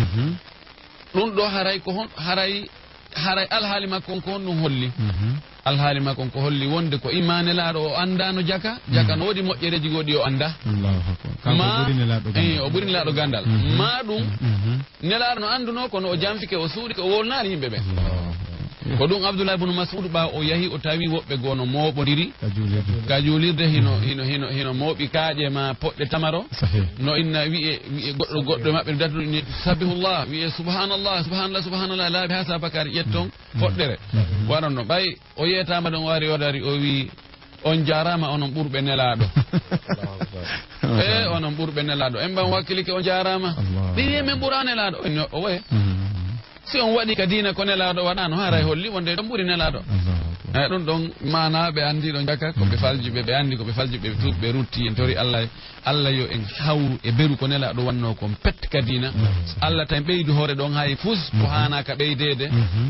Ɗum ɗo haray ko hon, haray, haray alhaali makko on ko honɗum holli? Alhaali makko on ko holli wonde ko imma Nelaaɗo o anndaano jaka, jaka no woodi moƴƴereeji goo ɗi o anndaa. Allahu akbar. Kanko o ɓuri Nelaaɗo ganndal. Eh, o ɓuri Nelaaɗo ganndal. Maa ɗum, Nelaaɗo no anndunoo kono o janfike, o suuɗike, o wowlanaali yimɓe ɓen. Allahu akbar. Ko ɗum Abdullah ibn Mas'ud, ɓaawo o yahi, o tawi woɓɓe goo no mooɓondiri. Ka juulirde. Ka juulirde hino, hino, hino, hino mooɓi kaaƴe ma poɗɗe tamaro. Sahih. No inna wi'e, wi'e goɗɗo, goɗɗo e maɓɓe no dartuɗo ni, "Sabbihullah", wi'e, "Subhanallah, subhanallah, subhanallah", laabi haa sabakari ƴetton. Foɗɗere. Waɗon no ɓay o yeetaama ɗon, o ari, o dari, o wi'i, "On jaaraama, onon ɓurɓe Nelaaɗo." Allahu Akbar. "Eh, onon ɓurɓe Nelaaɗo. En ɓan wakkilike, on jaaraama." Allah. Ɓe wi'i, "Men ɓuraa Nelaaɗo." O wi'i, "O woye. Si on waɗi ka diina ko Nelaaɗo waɗaano, haray holli wonde ɗon ɓuri Nelaaɗo." Allahu Akbar. Eh, ɗum ɗon maana ɓe anndi ɗon jaka, ko ɓe falji ɓe, ɓe anndi ko ɓe falji ɓe, ɓe tuuɓi, ɓe rutti, en tori Allah. Allah yo en hawru e beru ko Nelaaɗo wannoo kon pet ka diina. Naam, sahih. Allah ta en ɓeydu hoore ɗon hay fus ko haanaaka ɓeydeede.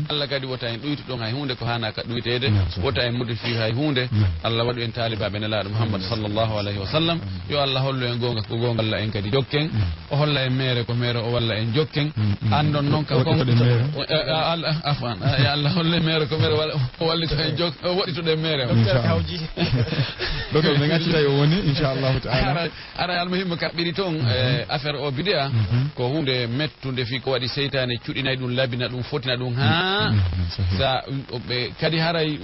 Allah kadi wota en ɗuytu ɗon hay huunde ko haanaaka ɗuyteede. Naam, sahih. Wota en modifi hay huunde. Naam. Allah waɗu en taalibaaɓe Nelaaɗo Muhammad sallallahu alayhi wa sallam. Yo Allah hollu en goonga ko goonga, Allah en kadi jokken. Naam. O holla en meere ko meere, o walla en jokken. Anndon noon ka kon. Waɗitoɗen meere. Eh, eh, al-, afwan. Eh, yo Allah hollu en meere ko meere, walla, o wallito en jok-, o waɗitoɗen meere. Inchallah. Docteur, min acci tawi o woni, inchallahu ta'ala. Haray, haray almuhimmu kaɓɓiri toon, eh, affaire o bidi'a, ko huunde mettunde fii ko waɗi seytaane cuɗinay ɗum, labina ɗum, fotina ɗum, haa sahih. Sa, ɓe kadi haray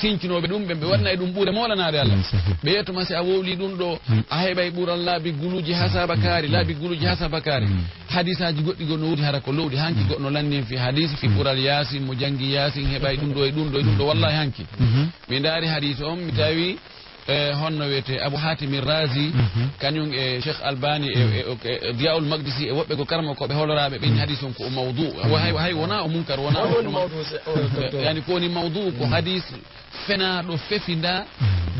sincinooɓe ɗum, ɓe, ɓe waɗnay ɗum ɓure moolanaade Allah. Ɓe yetto ma si a wowli ɗum ɗo, a heɓay ɓural laabi guluuji haa sabakari, laabi guluuji haa sabakari. Hadisaaji goɗɗi goo no woodi hara ko lowɗi, hanki goɗɗo no lanndin fii hadis, fii ɓural Yaasin, mo janngi Yaasin, heɓay ɗum ɗo e ɗum ɗo e ɗum ɗo, wallahi hanki. Mi ndaari hadis on, mi tawi e honno wiyetee Abu Hatim Razi, kañum e Cheikh Albani e, e, e Diyaul Maqdisi e woɓɓe ko karmo ko ɓe holoraaɓe ɓe ni hadis on ko o mawdu. Wa hay, hay wona o munkar, wona o, yani ko woni mawdu ko hadis fenaaɗo fefinda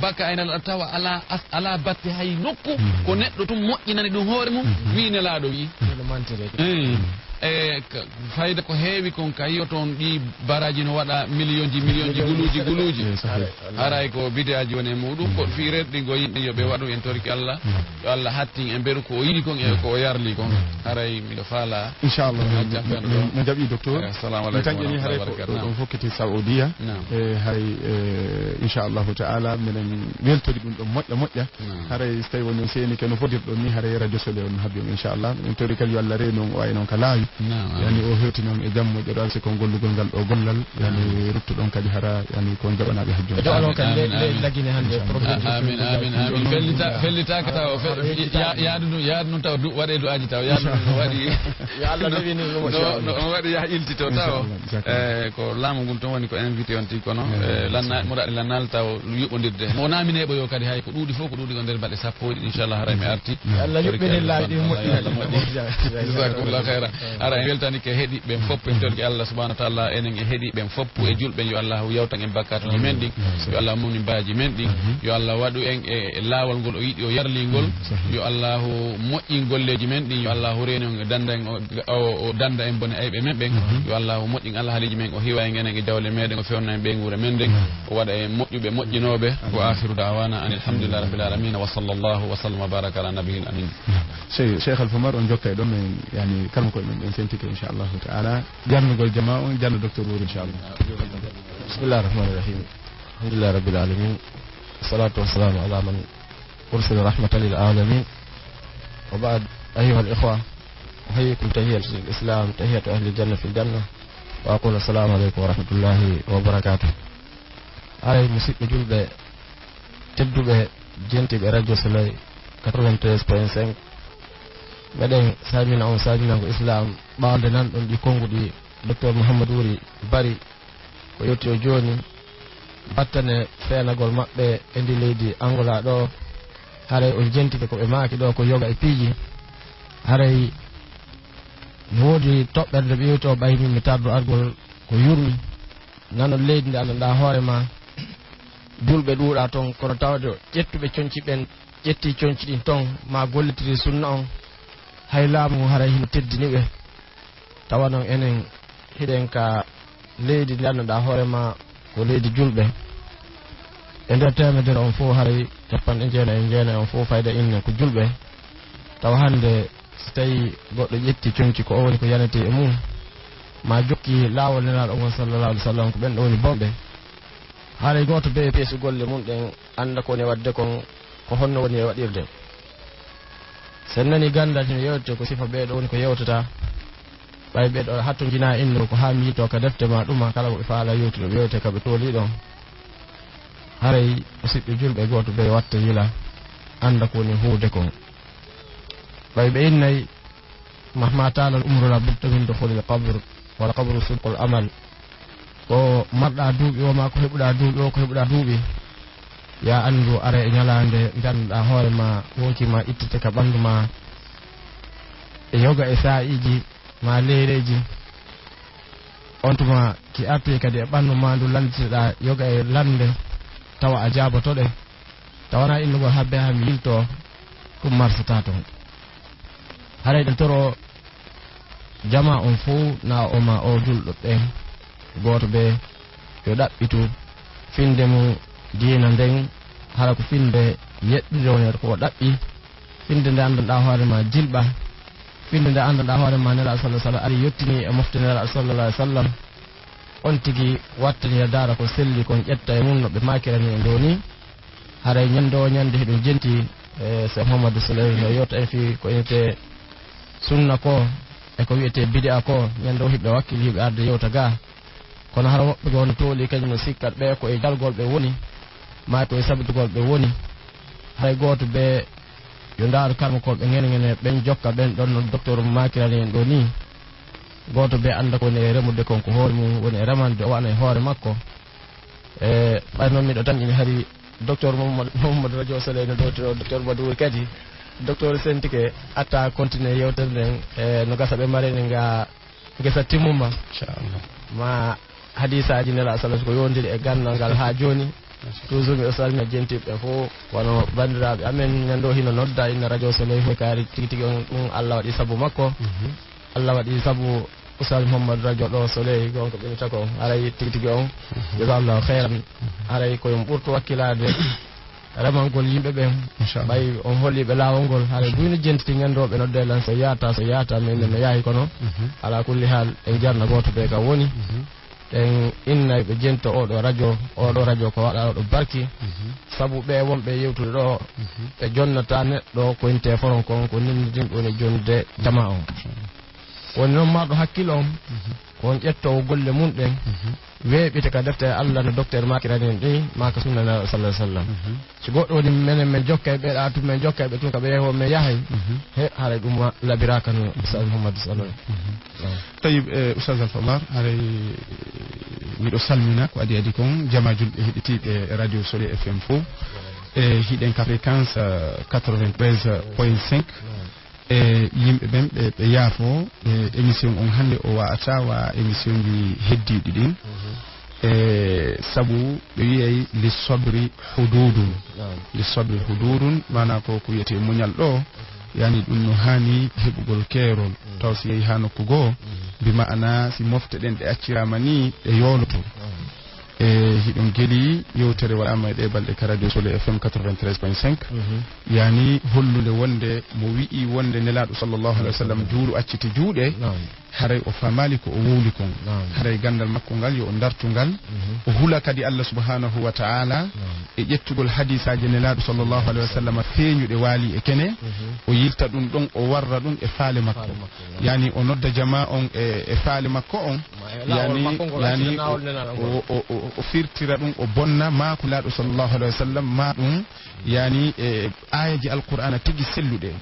baka e nal tawa ala as-, ala batte hay nokku ko neɗɗo tun moƴƴinani ɗum hoore mum, wi Nelaaɗo wi. Ino mantiri. Eh. E ka-, fayda ko heewi kon ka yi'oton ɗi baraaji no waɗa miliyonji, miliyonji, guluuji, guluuji. Eh, sahih. Haray ko bid'aaji woni e muɗum, ko fii rerɗingol yimɓe yo ɓe waɗu en torki Allah. Yo Allah hattin en beru ko o yiɗi kon e ko o yarli kon. Haray miɗo faala. Inchallah, en, en, en jaɓi docteur. Eh, assalamu aleykum. Min tan ƴeeni haray ko ɗo ɗon fokkiti Saoudia. Naam. E haray, eh, inchallahu ta'ala, minen weltori ɗum ɗon moƴƴa moƴƴa. Naam. Haray so tawi woni on seenike no fodirɗon ni, haray radio Soleil on habbi on, inchallah. Min tori kadi yo Allah reenu on, o wayi noon ka laawi. Naam, yani, amin. O hewtina on e jam moƴƴo ɗo, alsi kon gollugol ngal ɗo gollal. Yani, amin. Ruttuɗon kadi hara, yani, ko on jaɓanaaɓe hajjo. Amin, amin, amin. Amin, amin, amin. Fellita-, fellitaaka taw, fe-, ya-, yaadu ndun, yaadu ndun taw, du-, waɗee du'aaji taw, yaadu ndun no waɗi. Yo Allah no, no, no waɗi yah iltito taw. Inchallah, inchallah. Eh, ko laamu ngun ton woni ko invité on tigi kono, eh, lanna-, muraɗi lannal taw yuɓondirde. Mo naamine ɓoyo kadi hay ko ɗuuɗi fof, ko ɗuuɗi ko nder balɗe sappo e ɗiɗi, inchallah, haray mi arti. Yo Allah yuɓɓinin laawi ɗi moƴƴi. Yo Allah moƴƴi. Jazakumullahu khairan. Ara en weltanike heɗiiɓe ɓen fof, en torki Allah subhanahu wa ta'ala, enen e heɗiiɓe ɓen fof, e julɓe, yo Allah yawtan en bakkatuuji men ɗin. Yo Allah mawnin baaji men ɗin. Yo Allah waɗu en e laawol ngol o yiɗi, o yarli ngol. Yo Allah moƴƴin golleeji men ɗin. Yo Allah reenu en, danda en, o, o, o danda en bone ayɓe men ɓen. Yo Allah moƴƴin alhaaliiji men, o hiwa en enen e jawle meɗen, o fewna en ɓeynguure men nden. O waɗa en moƴƴuɓe, moƴƴinooɓe. Wa akhiru da'wana anil hamdulillahi rabbil alamin. Wa sallallahu wa sallam wa baraka ala nabiyil amin. Cheikh, Cheikh Alpha Oumar, on jokka e ɗon men, yani, kalmo koye men, ɓen sentike, inchallahu ta'ala. Jarnugol jama on, jarno docteur Wuri, inchallah. بسم الله الرحمن الرحيم. الحمد لله رب العالمين. والصلاة والسلام على من أرسل رحمة للعالمين. وبعد، أيها الإخوة، أحييكم تحية الإسلام، تحية أهل الجنة في الجنة، وأقول السلام عليكم ورحمة الله وبركاته. Haray, musidɓe julɓe tedduɓe, jentiiɓe Radio Soleil quatre-vingt-treize point cinq, meɗen salmina on salminango Islam, ɓaawo nde nanɗon ɗi konnguɗi Docteur Mouhamadou Wuri Bari ko yetti o jooni, battane feenagol maɓɓe e ndi leydi Angola ɗo. Haray on jentike ko ɓe maaki ɗo ko yoga e piiji. Haray mi woodi toɓɓere nde ɓe yewti o ɓay min mi tardo argol ko yurmi. Nanon leydi ndi anndanɗaa hoore ma, julɓe ɗuuɗaa ton, kono tawde ƴettuɓe conci ɓen ƴetti conci ɗin ton, ma gollitiri sunna on, hay laamu ngun haray hino teddini ɓe. Tawa non enen hiɗen ka leydi ndi anndanɗaa hoore ma ko leydi julɓe. E nder teemedere on fof, haray capanɗe jeenayi e jeenayi on fof, fayda inne ko julɓe. Tawa hannde, so tawii goɗɗo ƴetti conci, ko o woni ko yanetee e mum, ma jokki laawol Nelaaɗo ngol, sallallahu alaihi wasallam, ko ɓen ɗo woni bonɓe. Haray gooto bee peesu golle mum ɗen, annda ko woni waɗde kon, ko honno woni e waɗirde. So en nanii ganndal hino yewtete ko sifa ɓee ɗo woni ko yewtata, Ɓay ɓe ɗo hattonjinaa inno ko haa mi yilto ka defte ma ɗuma, kala ko ɓe faala yewtude, ɓe yewte ka ɓe tooli ɗon. Haray musidɓe julɓe, gooto bee watta yila, annda ko woni huude kon. Ɓay ɓe innay, مهما طال العمر لا بد من دخول القبر، والقبر صندوق العمل. Ko marɗaa duuɓi o maa ko heɓuɗaa duuɓi o, ko heɓuɗaa duuɓi, yaa anndu aray e ñalaande ngannduɗaa hoore maa wonkii maa ittete ka ɓanndu maa e yoga e saa'iiji maa leyreeji. On tuma ki artoyi kadi e ɓanndu maa ndu lannditeɗaa yoga e lannde, tawa a jaaboto ɗe. Tawanaa innugol habbe haa mi yiltoo, ɗum marsataa ton. Haray ɗen toro jamaa on fow, na o ma o julɗo ɓen, gooto ɓe yo ɗaɓɓitu finnde mum diina nden, hara ko finnde yeɗɗude woni ko o ɗaɓɓi, finnde nde anndanɗaa hoore ma jilɓa, finnde nde anndanɗaa hoore ma Nelaaɗo sallallahu alaihi wasallam ari yettini e mofte Nelaaɗo sallallahu alaihi wasallam. On tigi wattani e daara ko selli kon, ƴetta e mum no ɓe maakirani en ɗoo nii. Haray ñande o ñande hiɗum jenti, e Seex Muhammadu Suley no yewta en fii ko innetee sunna ko e ko wi'etee bid'a ko. Ñande o hiɓe wakkili hiɓe arde yewta gaa. Kono hara woɓɓe goo no tooli kañum no sikkat ɓe ko e jalgol ɓe woni, maa ko e sabitugol ɓe woni. Haray gooto ɓe yo ndaaru karmokooɓe ŋene ŋene ɓen jokka ɓen ɗon no docteur maakirani en ɗoo nii. Gooto ɓe annda ko woni e remude kon ko hoore mum woni e remande, o wa'ana e hoore makko. E ɓay noon miɗo tan ina hari docteur Mamadou, Mamadou Radio Soleil no ɗo to docteur Madouri kadi. Docteur Sentike, atta continue yewtere nden, e no gasa ɓe marene nga ngesa timmuma. Inchallah. Ma hadisaaji Nelaaɗo sallallahu alaihi wasallam ko yowndiri e ganndal ngal haa jooni. Toujours miɗo salmina jentiiɓe ɓe fof, kono banndiraaɓe amen, ñande o hino nodda inna Radio Soleil fof kaari tigi tigi on, ɗum Allah waɗi sabu makko. Mhm. Allah waɗi sabu Oustaz Mouhamadou Radio ɗo Soleil, gonka ɓe tako, haray tigi tigi on, mhm, jazakallahu khairan. Mhm. Haray ko yo on ɓurtu wakkilaade remangol yimɓe ɓen. Inchallah. Ɓay on holli ɓe laawol ngol, haray buy no jentiti ñande o ɓe nodde lan, so yaata, so yaata, mais men no yaahi kono. Mhm. Ala kulli haal, en jarna gooto ɓe ka woni. Mhm. Ɗen inna ɓe jento oɗo radio, oɗo radio ko waɗa oɗo barki. Mhm. Sabu ɓe wonɓe yewtude ɗo, mhm, ɓe jonnata neɗɗo ko inte foron kon, ko nindin ɗon e jonde jama on. Mhm. Woni noon marɗo hakkil on, mhm, ko on ƴettowo golle mum ɗen, mhm, weeɓita ka defte Allah no docteur makirani en ɗi, maa ka sunna Nelaaɗo sallallahu alaihi wasallam. Mhm. Si goɗɗo woni menen, men jokka e ɓe ɗa tun, men jokka e ɓe tun ka ɓe yehi o, men yahay. Mhm. He, haray ɗum ma-, labiraaka no Oustaz Mouhamadou Saloy. Mhm. Naam. Tayyib, eh, Oustaz Alpha Oumar, haray, eh, miɗo salmina ko adi adi kon, jama julɓe heɗitiiɓe Radio Soleil F M fof. E hiɗen ka fréquence, eh, quatre-vingt-treize point cinq. Naam. E yimɓe ɓen ɓe, ɓe yaafo, e émission on hannde o wa'ata wa émission ji heddiiɗi ɗin. Mhm. E sabu ɓe wi'ay li sabri hududun. Naam. Li sabri hududun, maana ko ko wiyetee muñal ɗo, mhm, yani ɗum no haani heɓugol keerol. Mhm. Taw si yehi haa nokku goo, mhm, bi maana si mofte ɗen ɗe acciraama ni, ɗe yooloto. Naam. E hiɗon geli yewtere waɗaama e ɗee balɗe ka Radio Soleil F M quatre-vingt-treize point cinq. Mhm. Yani hollude wonde mo wi'i wonde Nelaaɗo sallallahu alaihi wasallam juulu acciti juuɗe, naam, haray o faamaali ko o wowli kon. Naam. Haray ganndal makko ngal yo o dartu ngal. Mhm. O hula kadi Allah subhanahu wa ta'ala, naam, e ƴettugol hadiisaaji Nelaaɗo sallallahu alaihi wasallam feeñuɗe waali e kene. Mhm. O yilta ɗum ɗon, o warra ɗum e faale makko. Faale makko, naam. Yani o nodda jamaa on e, e faale makko on. Ma e laawol yani, makko ngol, yani accita naawol Nelaaɗo ngol. O, o, o, o firtira ɗum, o bonna maa ko Nelaaɗo sallallahu alaihi wasallam maa ɗum, yani e aayeeji Alqur'aana tigi selluɗe.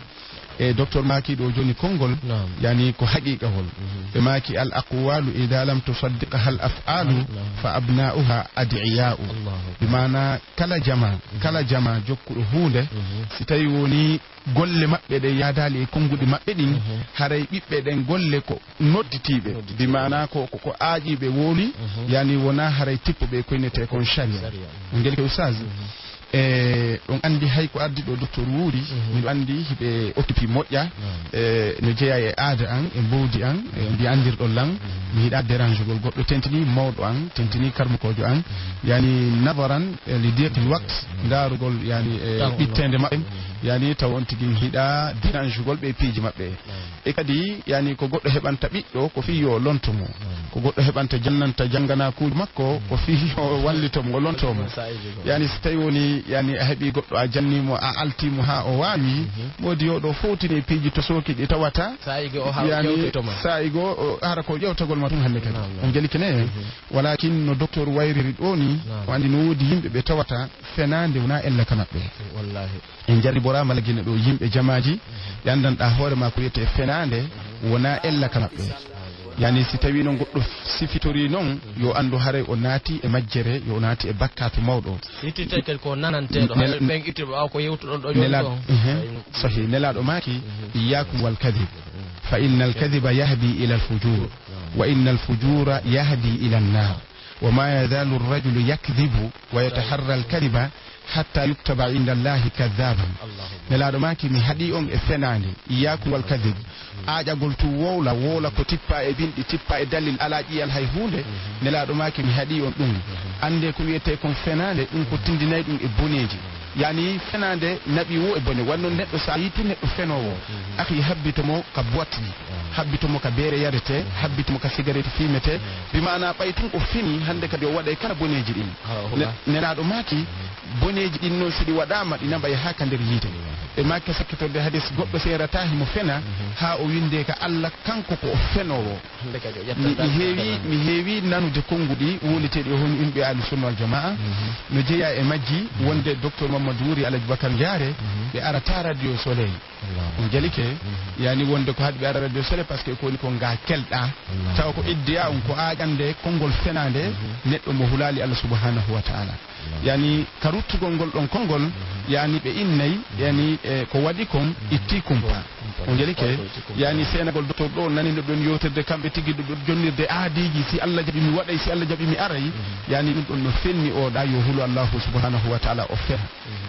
E docteur maaki ɗo jooni konngol, naam, yani ko haqiiqahol. Mhm. Ɓe maaki, "Al aqwalu idha lam tusaddiqha al af'alu, naam, fa abna'uha ad'iya'u." Allahu akbar. Bi maana kala jama, mhm, kala jama jokkuɗo huunde, mhm, si tawi woni golle maɓɓe ɗe yaadaali e konnguɗi maɓɓe ɗin, mhm, haray ɓiɓɓe ɗen golle ko nodditiiɓe. Nodditiiɓe. Bi maana ko, ko, ko aaƴiiɓe wowli, mhm, yani wona haray tippuɓe ko innetee kon sharia. Sharia, mhm. On ngel ke Oustaz? Mhm. E, on anndi hay ko addi ɗo docteur wuuri, mhm, miɗo anndi hiɓe occupi moƴƴa, naam, e, no jeyaa e aada an, e mbowdi an, e mbiya anndirɗon lan, mhm, mi yiɗaa dérangegol goɗɗo, tentini mawɗo an, tentini karmukoojo an, mhm, yani nazaran, e, li diqil waqt, mhm, ndaarugol yani, e, ɓitteende maɓɓe, mhm, yani taw on tigi hiɗaa dérangegol ɓe e piiji maɓɓe. Naam. E kadi, yani, ko goɗɗo heɓanta ɓiɗɗo, ko fii yo o lonto mo. Mm. Ko goɗɗo heɓanta jannanta jannganaakuuji makko, ko fii yo o wallito mo, o lonto mo. Saa'iiji goo. Yani, so tawi woni Yani a heɓi goɗɗo a janni mo, a alti mo haa o waawi. Moodi yo ɗo fowtini e piiji tosooki ɗi tawata. Saa'i go o hara o Yani, ƴewtoyto ma. Saa'i go o hara ko ƴewtagol ma tun hannde kadi. Naam, naam. On jali kene? Walakin no docteur wayriri ɗo ni, Naam. o anndi no woodi yimɓe ɓe tawata fenaande wona ella ka maɓɓe. Wallahi. En jarriboraama Lagine ɗo yimɓe jamaaji, ɓe anndanɗaa hoore maa ko wiyetee fenaande, wona ella ka maɓɓe. Yani, si tawii noon goɗɗo sifitorii noon, yo anndu haray o naati e majjere, yo o naati e bakkaatu mawɗo. Yittirte kadi ko nananteeɗo, Nel- haray ɓen ittuɓe ɓaawo ko yewtuɗon ɗo jooni Nelaaɗo, ɗo. ehe. Sahi, Nelaaɗo maaki, "Iyyaakum wal kadhib, fa innal kadhiba yahdi ilal fujur, wa innal fujura yahdi ilan naar." Wa ma yazalu rajulu yakdhibu wa yataharra al-kadhiba hatta yuktaba inda Allahi kadhaban. Nelaaɗo maaki, "Mi haɗi on e fenaande, iyyakum wal kadhib." Aaƴagol tun wowla, wowla ko tippa e binɗi, tippa e dalil, alaa ƴiyal hay huunde. Nelaaɗo maaki, "Mi haɗi on ɗum." Annde ko wiyetee kon fenaande, ɗum ko tindinay ɗum e boneeji. Yani fenaande naɓi wo e bone. Wanno neɗɗo, so a yiiti neɗɗo fenoowo, akhi, habbito mo ka boîte ji, habbito mo ka beere yaretee, habbito mo ka sigaret fiimetee, bi maana ɓay tun o fini, hannde kadi o waɗay kala boneeji ɗin. Ne-, Nelaaɗo maaki, boneeji ɗin noon, si ɗi waɗaama, ɗi naɓay haa ka nder yiite. Ɓe maaki ka sakkitorde hadis, goɗɗo seerata himo fena, haa o winde ka Allah, kanko ko o fenoowo. Hannde kadi o Mi, ƴettata mi heewi, mi heewi nanude konnguɗi wowleteeɗi e hono yimɓe Ahlu Sunna wal Jamaa. No jeyaa e majji wonde docteur Mamadou Wuri, Alaji Bakar Njaare, ɓe arata Radio Soleil. On jalike, yani wonde ko haɗi ɓe ara Radio Soleil, parce que ko woni ko nga kelɗa. Tawa ko iddiya on ko aaƴande konngol fenaande neɗɗo mo hulaali Allah subhanahu wa ta'ala. Yani ka ruttugol ngol ɗon konngol, yani ɓe innay, yani, e, ko waɗi kon itti kumpa. On jalike, yani seenagol docteur ɗo, nani no ɓen yewtirde kamɓe tigi, ɗo, ɗo jonnirde aadiiji, si Allah jaɓi mi waɗay, si Allah jaɓi mi aray. Yani ɗum ɗon no fenni o ɗa yo hulu Allahu subhanahu wa ta'ala o fena.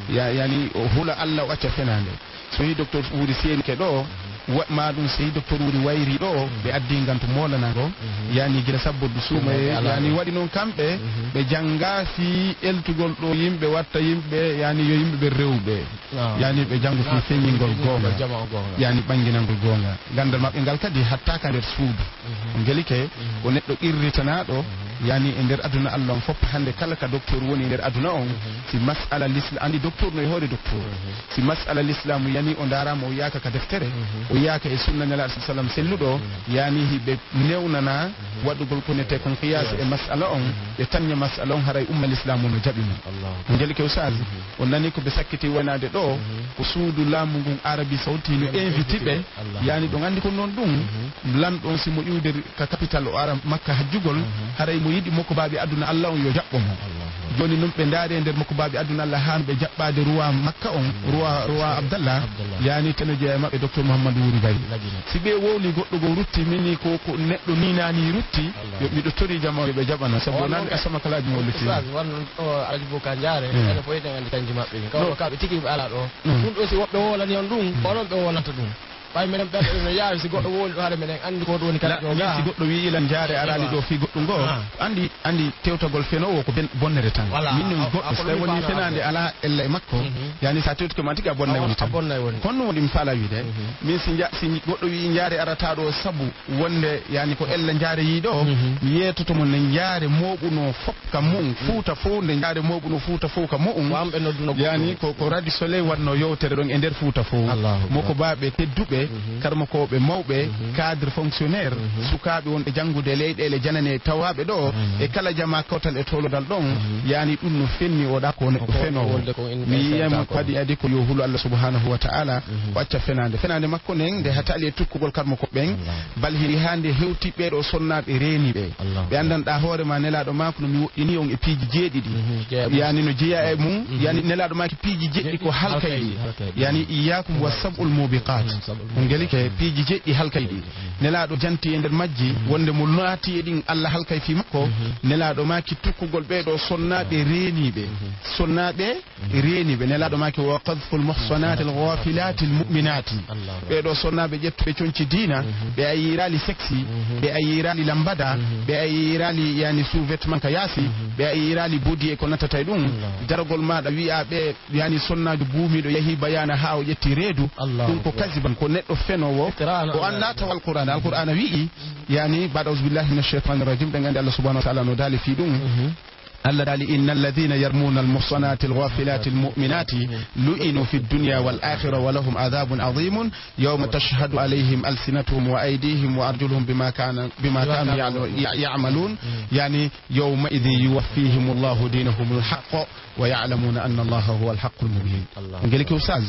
Ya-, yani o hula Allah o acca fenaande. So yi docteur Wuri seenike ɗo, wa-, ma ɗum so yi docteur Wuri wayri ɗo, ɓe addi ngan to moolanago, yani gila sabbo du suuma, yani waɗi noon kamɓe, ɓe jannga fii eltugol ɗo yimɓe, watta yimɓe, yani yo yimɓe ɓe rewɓe. Yani ɓe janngo fii feññingol goonga, yani ɓannginangol goonga. Ganndal maɓɓe ngal kadi hattaaka nder suudu. Ngelike ko neɗɗo qirritanaaɗo, yani e nder aduna Allah on fof, hannde kala ka docteur woni e nder aduna on, si mas'ala l'islam, anndi docteur no e hoore docteur, si mas'ala l'islam yani o ndaaraama, o yaaka ka deftere, o yaaka e sunna Nelaaɗo sallam selluɗo, yani hiɓe newnana waɗugol ko nete kon qiyas e mas'ala on, ɓe tanña mas'ala on, haray umma l'islam no jaɓi mo. Ngelike ustaz, on nani ko ɓe sakkiti waynaade ɗo, ko suudu laamu ngun Arabie Saoudite no inviti ɓe, yani ɗon anndi ko noon ɗum, lanɗo on si mo iwde ka capital o ara Makka hajjugol, haray mo yiɗi mokobaaɓe aduna Allah on yo jaɓɓo mo. Jooni non ɓe ndaari e nder mokobaaɓe aduna Allah haa no ɓe jaɓɓaade ruwa Makka on, ruwa, ruwa Abdallah, yani teno jeeya e maɓɓe docteur Mouhamadou Wuri Bari. Si ɓe wowli goɗɗo goo rutti, min ni ko, ko neɗɗo ni nani rutti, yo miɗo tori jama yo ɓe jaɓano, sabu nande asama kalaaji mo lutti. Ustaz, wonno o Alaji Boka Jaare, ene foyti en anndi kanji maɓɓe ɗin. Kaw ka ɓe tigi ɓe ala ɗo. Ɗum ɗo si woɓɓe wowlani on ɗum, onon ɓe wowlanta ɗum. Ɓay minen ɓerɗe ɗen no yaawi, si goɗɗo wowli ɗo, hade meɗen anndi ko ɗum woni kala ɗo. Min si goɗɗo wi'i lan jaare araali ɗo fii goɗɗum goo, anndi, anndi tewtagol fenoowo ko ben-, bonnere tan. Min no goɗɗo, so tawi woni fenaande alaa ella e makko, yani sa tewtike ma tigi a bonnay woni tan. Kono no woni mi faala wiide, min si nja-, si goɗɗo wi'i jaare arata ɗo sabu wonde yani ko ella jaare yii ɗo, mi yeetoto mo nde jaare mooɓuno fof ka mu'un, Fuuta fof, nde jaare mooɓuno Fuuta fof ka mu'un. Yani ko, ko Radio Soleil waɗno yewtere ɗon e nder Fuuta fof. Mokobaaɓe tedduɓe, karmokooɓe mawɓe, cadre fonctionnaire, sukaaɓe wonɓe janngude e leyɗeele janane tawaaɓe ɗo, e kala jamaa kawtal e tolodal ɗon, yani ɗum no fenni o ɗa ko neɗɗo fenoowo. Mi yiyamo kadi adi ko yo hulu Allah subhanahu wa ta'ala, o acca fenaande. Fenaande makko nden, nde hatali e tukkugol karmokooɓe ɓen, bal hiri haa nde hewti ɓee ɗo sonnaaɓe reeni ɓe. Ɓe anndanɗaa hoore ma Nelaaɗo maako no mi woɗɗini on e piiji jeeɗiɗi. Yani no jeyaa e mum, yani Nelaaɗo maaki piiji jeɗɗi ko halkay ɗi. Yani iyyaakum wa sab'ul mubiqaat. On ngelike piiji jeɗɗi halkay ɗi. Nelaaɗo janti e nder majji, wonde mo naati e ɗin Allah halkay fii makko. Nelaaɗo maaki tukkugol ɓee ɗo sonnaaɓe reeniiɓe. Sonnaaɓe reeni ɓe. Nelaaɗo maaki, "Wa qadful muhsanatil ghafilatil mu'minati." Ɓee ɗo sonnaaɓe ƴettuɓe conci diina, ɓe a yiiraali seksi, ɓe a yiiraali lambada, ɓe a yiiraali, yani, sous-vêtement ka yaasi, ɓe a yiiraali bodi e ko nattata e ɗum. Daragol maaɗa wi'a ɓe, yani, sonnaajo buumiiɗo yahi bayaana haa o ƴetti reedu, ɗum ko kasiban, ko neɗɗo fenoowo. O anndaa taw Alqur'aana. Alqur'aana wi'i, yani, baɗa, "Auzubillahi minash shaytanir rajim", ɓe nganndi Allah subhanahu wa ta'ala no daali fii ɗum. Allah daali, "Inna alladhina yarmuna almuhsanati alghafilati almu'minati lu'inu fi dunya wal akhirah wa lahum adhabun adhimun yawma tashhadu alayhim alsinatuhum wa aydihim wa arjuluhum bima kana, bima kanu ya'lu-, ya-, ya'malun." Yani, "Yawma idhin yuwaffihim Allahu dinahum alhaqq wa ya'lamuna anna Allaha huwa alhaqqul mubin." Ngel ke Oustaz,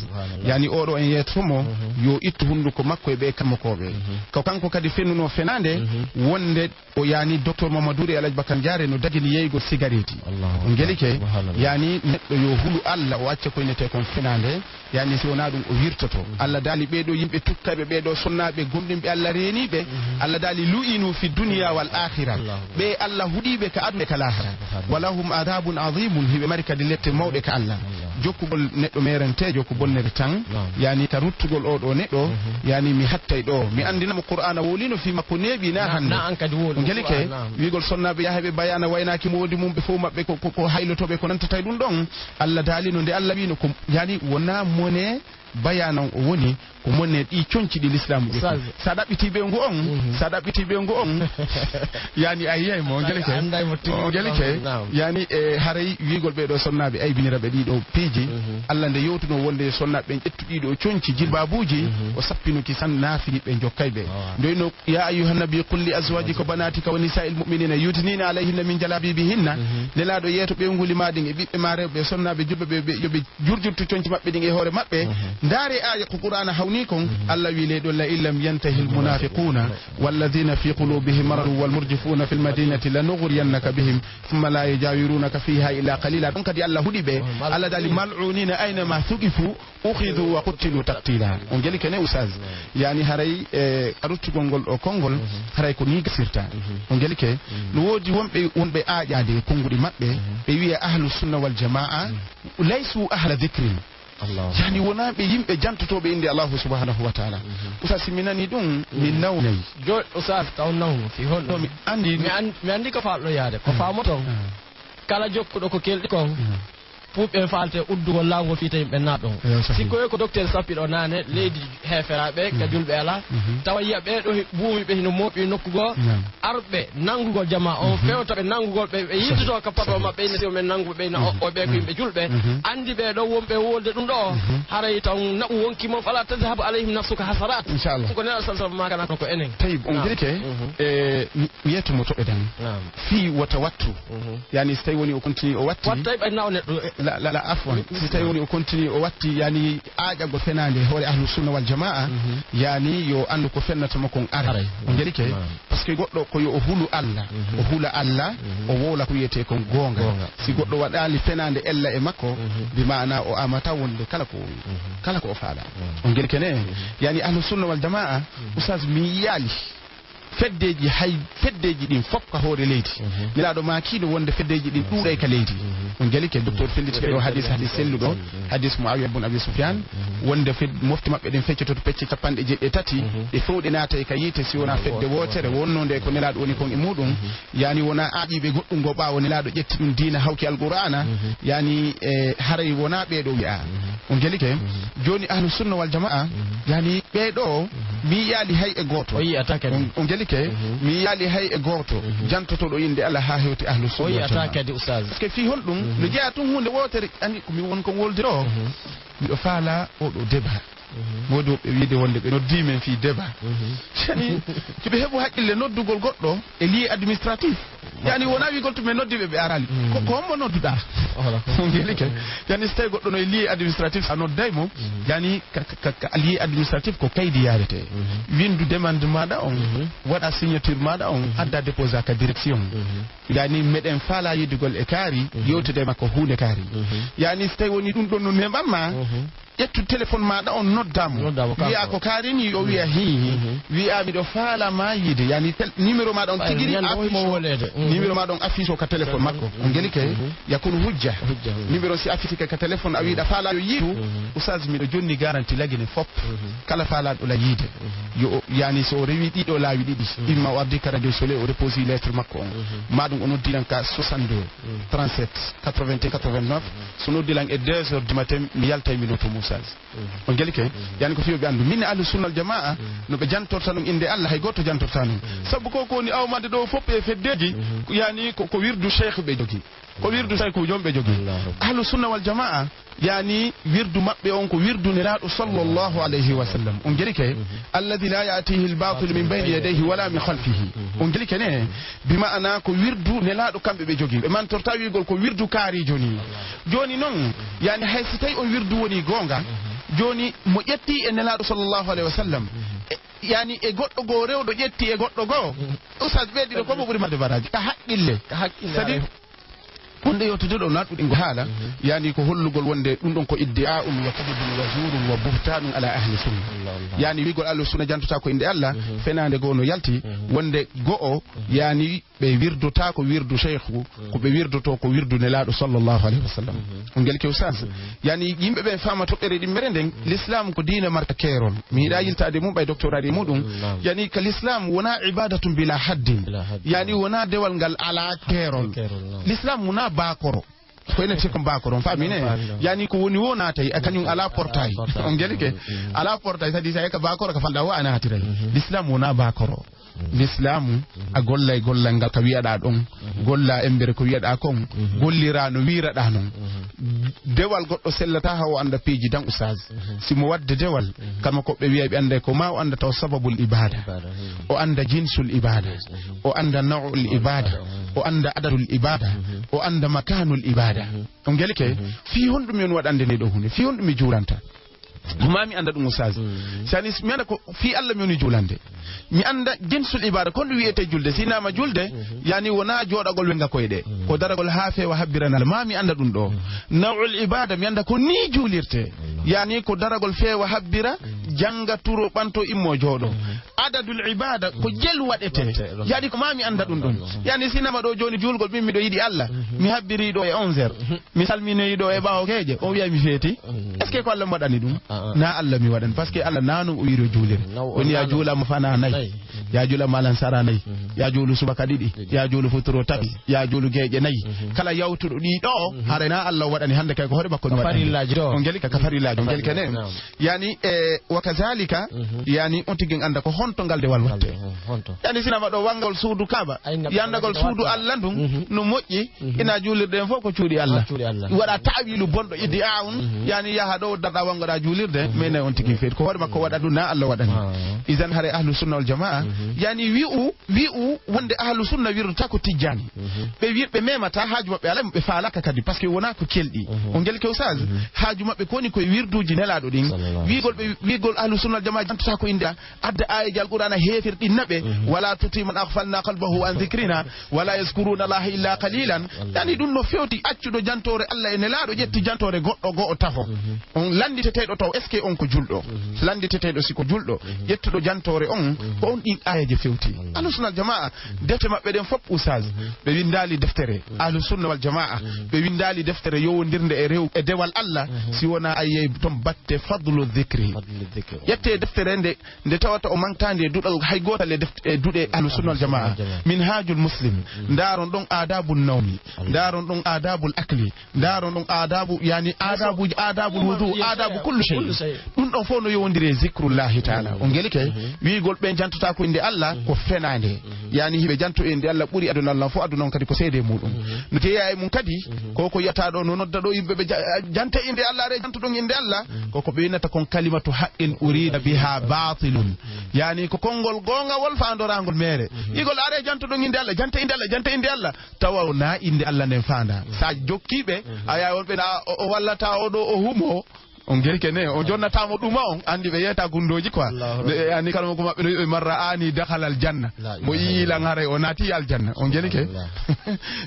yani, oɗo en yettomo, yo ittu hunduko makko e ɓe kammokoɓe. Ko kanko kadi fenuno fenande wonde o yani Docteur Mamadou Ry, Alhaji Bakar Diaré no dagini yeygol sigareeti. Allahu akbar. Ngel ke, subhanallah, yani neɗɗo yo hulu Allah, o acca ko innete kon fenande, yani si wona ɗum o wirtoto. Allah daali, ɓeɗo yimɓe tukkayɓe, ɓeɗo sonnaɓe gomɗinɓe Allah reeniɓe. Allah daali, "Lu'inu fi dunya wal akhirah." Allahu akbar. Ɓe Allah huɗiɓe ka aduna e ka lahara. Subhanallah. "Wa lahum adhabun adhimun," hiɓe mari kadi lette mawɗe ka Allah. Jokkugol neɗɗo merentejo ko bonnere tan. Naam. Yani ka ruttugol oɗo neɗɗo, yani mi hattay ɗo. Mi andinamo Qur'ana wowlino fi makko neeɓi na hande. Na an kadi wowli. Ngel ke, wiigol sonnaɓe yaha ɓe bayana waynaaki moodi mum ɓe fof maɓɓe ko, ko, ko haylotoɓe ko nantata e ɗum ɗon. Allah daalino nde Allah wiino ko, yani wona mone bayana on o woni, ko mone ɗi conci ɗi l'islam ƴetti. Ustaz. Sa ɗaɓɓiti ɓeyngu on, sa ɗaɓɓiti ɓeyngu on, yani a yiyay mo, ngel ke. Anda mo tigi. O ngel ke, naam, yani e haray wiigol ɓe ɗo sonnaɓe aybinira ɓe ɗiɗo piiji. Allah nde yewtuno wonde sonnaɓe ɓen ƴettu ɗiɗo conci jilbabuji, o sappinoki san naafini ɓe jokkay ɓe. Ndoyno, "Ya ayyuhan nabi qul li azwajika wa banatika wa nisa'il mu'minina yudnina alayhinna min jalabibihinna." Nelaɗo yeeto ɓeyngu limaɗin e ɓiɓɓe ma rewɓe sonnaɓe julɓe ɓe, ɓe, yo ɓe jurjurtu conci maɓɓe ɗin e hoore maɓɓe. Ndaare aaya ko Qur'aana hawni kon. Allah wi ley ɗon, "La in lam yantahi al munafiquna walladhina fi qulubihim maradun wal murjifuna fil madinati lanughriyannaka bihim thumma la yujawirunaka fiha illa qalila." Ɗon kadi Allah huɗi ɓe. Allah dali, "Mal'unina aynama thuqifu ukhidhu wa qutilu taqtila." On ngeli kene, Oustaz? Yani haray, e, ka ruttugol ngol ɗo konngol, haray ko ni gasirta. On ngeli ke? No woodi wonɓe, wonɓe aaƴaade e konnguɗi maɓɓe, ɓe wiya ahlu sunna wal jamaa, laysu ahla dhikrin. Allah. Yani wonaa ɓe yimɓe jantotooɓe innde Allahu subhanahu wa taala. Oustaz, si mi nani ɗum, mi nawnay. Jo, Oustaz, taw nawno fi honno? Mi andi, mi an-, mi andi ko faalɗo yaade. Ko faamoton. Kala jokkuɗo ko kelɗi kon, puuɓe en faalte uddugol laawol fii tawi ɓe naat ɗon. Eyo, sahih. Si ko ko docteur sappiɗo naane, leydi heeferaaɓe, ka julɓe alaa. Tawa yiya ɓee ɗo buumi ɓe hino mooɓi nokku goo. Naam. Arɓe nanngugol jamaa on, fewta ɓe nanngugol ɓe, ɓe yiltito ka patron maɓɓe, ina siwo men nanngu ɓe, ina o, o ɓe ko yimɓe julɓe. Anndi ɓee ɗo wonɓe wolde ɗum ɗo, haray taw naɓu wonki mo, fala tadhhabu alayhim nafsuka hasarat. Inchallah. Ko Nelaaɗo sallallahu alaihi wasallam maakana ko enen. Tayyib, on ngeli ke, e, mi, mi yetto mo toɓɓe dan. Naam. Fii wota wattu. Yani, si tawi woni o continue o watti. Wattay ɓay naw neɗɗo. La, la, la, afwan. Si tawi woni o continue o watti, yani, aaƴagol fenaande e hoore ahlu sunna wal jamaa, yani, yo anndu ko fennata mo kon aray. Aray. On ngeli ke? Naam. Parce que goɗɗo ko yo o hulu Allah, o hula Allah, o wowla ko wiyetee kon goonga. Goonga. Si goɗɗo waɗaali fenaande ella e makko, bi maana o amata wonde kala ko o wi, kala ko o faala. On ngeli ke ne? Yani, ahlu sunna wal jamaa, Oustaz, mi yiyaali feddeeji, hay feddeeji ɗin fof ka hoore leydi. Nelaaɗo maakiino wonde feddeeji ɗin ɗuuɗay ka leydi. On ngeli ke? Docteur felliti ɓe ɗo hadis, hadis selluɗo, hadis Muawiya bun Abi Sufyan, wonde fed-, mofte maɓɓe ɗen feccototo pecce capanɗe jeeɗiɗi e tati, ɗe fof ɗe naatay ka yiite, si wonaa fedde wootere wonnoo nde ko Nelaaɗo woni kon e muuɗum. Yani wonaa aaƴiiɓe goɗɗum goo ɓaawo Nelaaɗo ƴetti ɗum diina hawki Alqur'aana, yani, e, haray wonaa ɓee ɗo wi'aa. On ngeli ke? Jooni ahlu sunna wal jamaa, yani ɓee ɗo, mi yiyaali hay e gooto. O yi'ataa kadi. On, on ngeli ke? Mi yiyaali hay e gooto jantotooɗo innde Allah haa hewti ahlu sunna wal jamaa. O yi'ataa kadi, Oustaz. Parce que fii honɗum? No jeyaa tun huunde wootere, ani ko mi won kon wolde ɗo. Miɗo faala oɗo débat. Woodi woɓɓe wiide wonde ɓe noddii men fii débat. Yani, hiɓe heɓu haqqille noddugol goɗɗo e lieu administratif. Yani, wonaa wiigol tun men noddii ɓe, ɓe araali. Ko, ko hombo nodduɗaa? Voilà. On ngeli ke? Yani, si tawi goɗɗo no e lieu administratif, a nodday mo, yani, ka, ka, ka, ka lieu administratif ko kaydi yaretee. Windu demande maaɗa on, waɗa signature maaɗa on, adda déposa ka direction. Yani, meɗen faala yiidugol e kaari, yewtude e makko huunde kaari. Yani, si tawi woni ɗum ɗon no neeɓan ma, ƴettu téléphone maaɗa on, noddaa mo. Noddaa mo, kanko. Wi'a ko kaari ni, o wi'a hii, hii. Wi'a miɗo faala ma yiide. Yani, tel-, numéro maaɗa on tigiri affiche o. Numéro maaɗa on affiche o ka téléphone makko. On ngeli ke? Yakunu hujja. Hujja, hujja. Numéro si affiche ka, ka téléphone, a wi'a faala yo yiitu. Oustaz, miɗo jonni garanti lagine fop. Kala faalaaɗo la yiide. Yo o, yani, so o rewi ɗiɗo laawi ɗiɗi, imma o ardi ka radio Soleil, o reposi lettre makko on. Ma ɗum o noddi lan ka soixante-deux, trente-sept, quatre-vingt-un, quatre-vingt-neuf. So noddi lan e deux heures du matin, mi yaltay mi noto mo. Ustaz. On geli ke? Yani ko fiyo ɓe anndu. Min ahlu sunna wal jamaa, no ɓe jantorta non innde Allah, hay gooto jantorta non. Sabu ko ko woni awmande ɗo fof e feddeji, yani ko, ko wirdu cheikh ɓe jogi. Ko wirdu saykuujo on ɓe jogi. Allahu Akbar. Ahlu sunna wal jamaa, yani wirdu maɓɓe on ko wirdu Nelaaɗo sallallahu alayhi wa sallam. On geli ke? Alladhi la ya'tihi al-batilu min bayni yadayhi wala min khalfihi. On geli ke ne? Bi ma'ana ko wirdu Nelaaɗo kamɓe ɓe jogi. Ɓe mantorta wi'gol ko wirdu kaarijo ni. Jooni non, yani hay si tawi on wirdu woni goonga, jooni mo ƴetti e Nelaaɗo sallallahu alayhi wa sallam, e, yani e goɗɗo goo rewɗo ƴetti e goɗɗo goo, Ustaz ɓeydiro ko mo ɓuri marde baraji. Ka haqqille. Ka haqqille. C'est-à-dire, wonde yewtude ɗo naɗɗuɗi ngo haala, yani ko hollugol wonde ɗum ɗon ko iddi'a'un wa kadibun wa zuurun wa buhtaanun ala ahli sunna. Allah, Allah. Yani wi'gol ahlu sunna jantota ko innde Allah, fenaande goo no yalti, wonde go'o, yani ɓe wirdota ko wirdu cheikhu, ko ɓe wirdoto ko wirdu Nelaaɗo sallallahu alayhi wa sallam. On geli ke Ustaz? Yani yimɓe ɓe faama toɓɓere ɗimmere nden, l'islam ko diina marka keerol. Mi yiɗa yiltaade mum ɓay doctorat e muɗum. Naam. Yani ka l'islam wona ibadatun bila haddin. Bila haddin. Yani wona dewal ngal ala keerol. Keerol, naam. L'islam wona bakoro. Ko ene te ko bakoro, on faami ne? Faami, naam. Yani ko woni wo naatay, a kañum ala portail. Ala portail. On geli ke? Ala portail, c'est-à-dire sa ka bakoro ka falda wo a naatiray. L'islam wona bakoro. L'islamu, a gollay gollal ngal ka wi'aɗa ɗon, golla embere ko wi'aɗa kon, gollira no wi'raɗa non. Dewal goɗɗo sellata haa o annda piiji dan Ustaz. Si mo wadde dewal, kama ko ɓe wi'a ɓe annda ko ma o annda taw sababul ibada. Ibada, hmm. O annda jinsul ibada. O annda naw'ul ibada. O annda adadul ibada. O annda makanul ibada. On geli ke? Fii honɗum mi on waɗande nde ɗo hunde? Fii honɗum mi juuranta? Ko ma mi annda ɗum, Ustaz. Mm. Sani mi annda ko fii Allah mi woni juulande. Mi annda jinsul ibada, kon ɗum wiyete julde. Si nama julde, yani wona jooɗagol wenga koyɗe. Ko daragol haa feewa habbiranal. Ma mi annda ɗum ɗo. Naw'ul ibada, mi annda ko ni juulirte. Yani ko daragol feewa habbira, janga turo ɓanto immo jooɗo. Adadul ibada, ko jelu waɗete. Waɗete, waɗete. Yani ko ma mi annda ɗum ɗon. Yani si nama ɗo jooni juulgol min miɗo yiɗi Allah. Mi habbiri ɗo e onze heures. Mi salminoyi ɗo e ɓaawo keeje, o wiya mi feeti. Est-ce que ko Allah mi waɗani ɗum? Ah, ah. Na Allah mi waɗani, parce que Allah na non o wiiri o juulira. Naw-, o woni ya naano. Juulama fana nayi. Nayi. Ya juulama alan sara nayi. Ya juulu subaka ɗiɗi. Ɗiɗi. Ya juulu futuro tati. Ya juulu geeƴe nayi. Kala yawtuɗo ɗi ɗo, haray na Allah o waɗani hannde kay ko hoore makko ni waɗani. Farillaaji ɗo. On geli ka, ka farillaaji, on geli ka ne. Naam. Yani, e, wa kazalika, yani on tigi annda ko honto ngal dewal watte. Ngal de-, honto. Yani sinama ɗo wangol suudu Kaaba, ay, ngal yandagol suudu Allah ndun, no moƴƴi, ina juulirde en fof ko cuuɗi Allah. Ko cuuɗi Allah. Waɗa ta'wilu bonɗo iddi a on, yani yaha ɗo darɗa wangoɗa juulirde, mais ne on tigi feet. Ko hoore makko waɗa ɗum, na Allah waɗani. Ah. Idan hare ahlu sunna wal jamaa, yani wi'u, wi'u wonde ahlu sunna wirdu ta ko tijjani. Ɓe wir-, ɓe memata haaju maɓɓe alay mo ɓe faalaka kadi, parce que wona ko kelɗi. On gel ke Oustaz, haaju maɓɓe ko woni koye wirduuji Nelaaɗo ɗin. Sallallahu alaihi wasallam. Wi'gol ɓe, wi'gol ahlu sunna wal jamaa jantata ko innde adda aayeeji Alqur'aana heeferɗinna ɓe, "Wala tuti man aghfalna qalbahu an dhikrina, wala yazkuruna Allaha illa qalilan." Wallahi. Yani ɗum no fewti accuɗo jantoore Allah e Nelaaɗo, ƴetti jantoore goɗɗo go'o taho. On lannditeteeɗo taw, est-ce que on ko julɗo? Lannditeteeɗo si ko julɗo, ƴettuɗo jantoore on, ko on ɗin aayeeje fewti. Wallahi. Ahlu sunna wal jamaa, defte maɓɓe ɗen fof, Oustaz, ɓe winndaali deftere. Ahlu sunna wal jamaa, ɓe winndaali deftere yowondirnde e rew-, e dewal Allah, si wonaa a yiyay ton batte fadlu dhikri. Fadlu dhikri. Ƴettee deftere nde, nde tawata o mantande e duɗal hay gootal e deft-, e duɗe ahlu sunna wal jamaa. Ahlu sunna wal jamaa. Minhajul Muslim. Ndaaron ɗon aadabun nawmi. Allah. Ndaaron ɗon aadabul akli. Ndaaron ɗon aadabu, yani aadabuji, aadabul wudu, aadabu kullu shay. Kullu shay. Ɗum ɗon fof no yowondiri e zikrullahi taala. On geli kay, wi'gol ɓen jantata ko innde Allah, ko fenaande. Yani hiɓe janto e innde Allah ɓuri aduna Allah fof, aduna on kadi ko seede muɗum. No jeeya e mum kadi, ko ko yiyata ɗo, no nodda ɗo yimɓe ɓe ja-, jante innde Allah, are janto ɗon innde Allah, ko ko ɓe winnata kon kalimatu haqqin urida biha batilun. Yani ko konngol goongawol faandorangol meere. Wi'gol are janto ɗon innde Allah, jante innde Allah, jante innde Allah. Tawa na innde Allah nden faanda. Sa jokki ɓe, a yaay wonɓe na o, o wallata o ɗo, o humo. On geri ke ne, o jonnata mo ɗuma on, andi ɓe yeta gundooji quoi. Allahu Akbar. Ɓe, ani kala mo ko maɓɓe no wi'ɓe, "Man ra'ani dakhala al janna." La ilaha illallah. Mo yi'i lan haray o naati aljanna. On geri ke? Allah.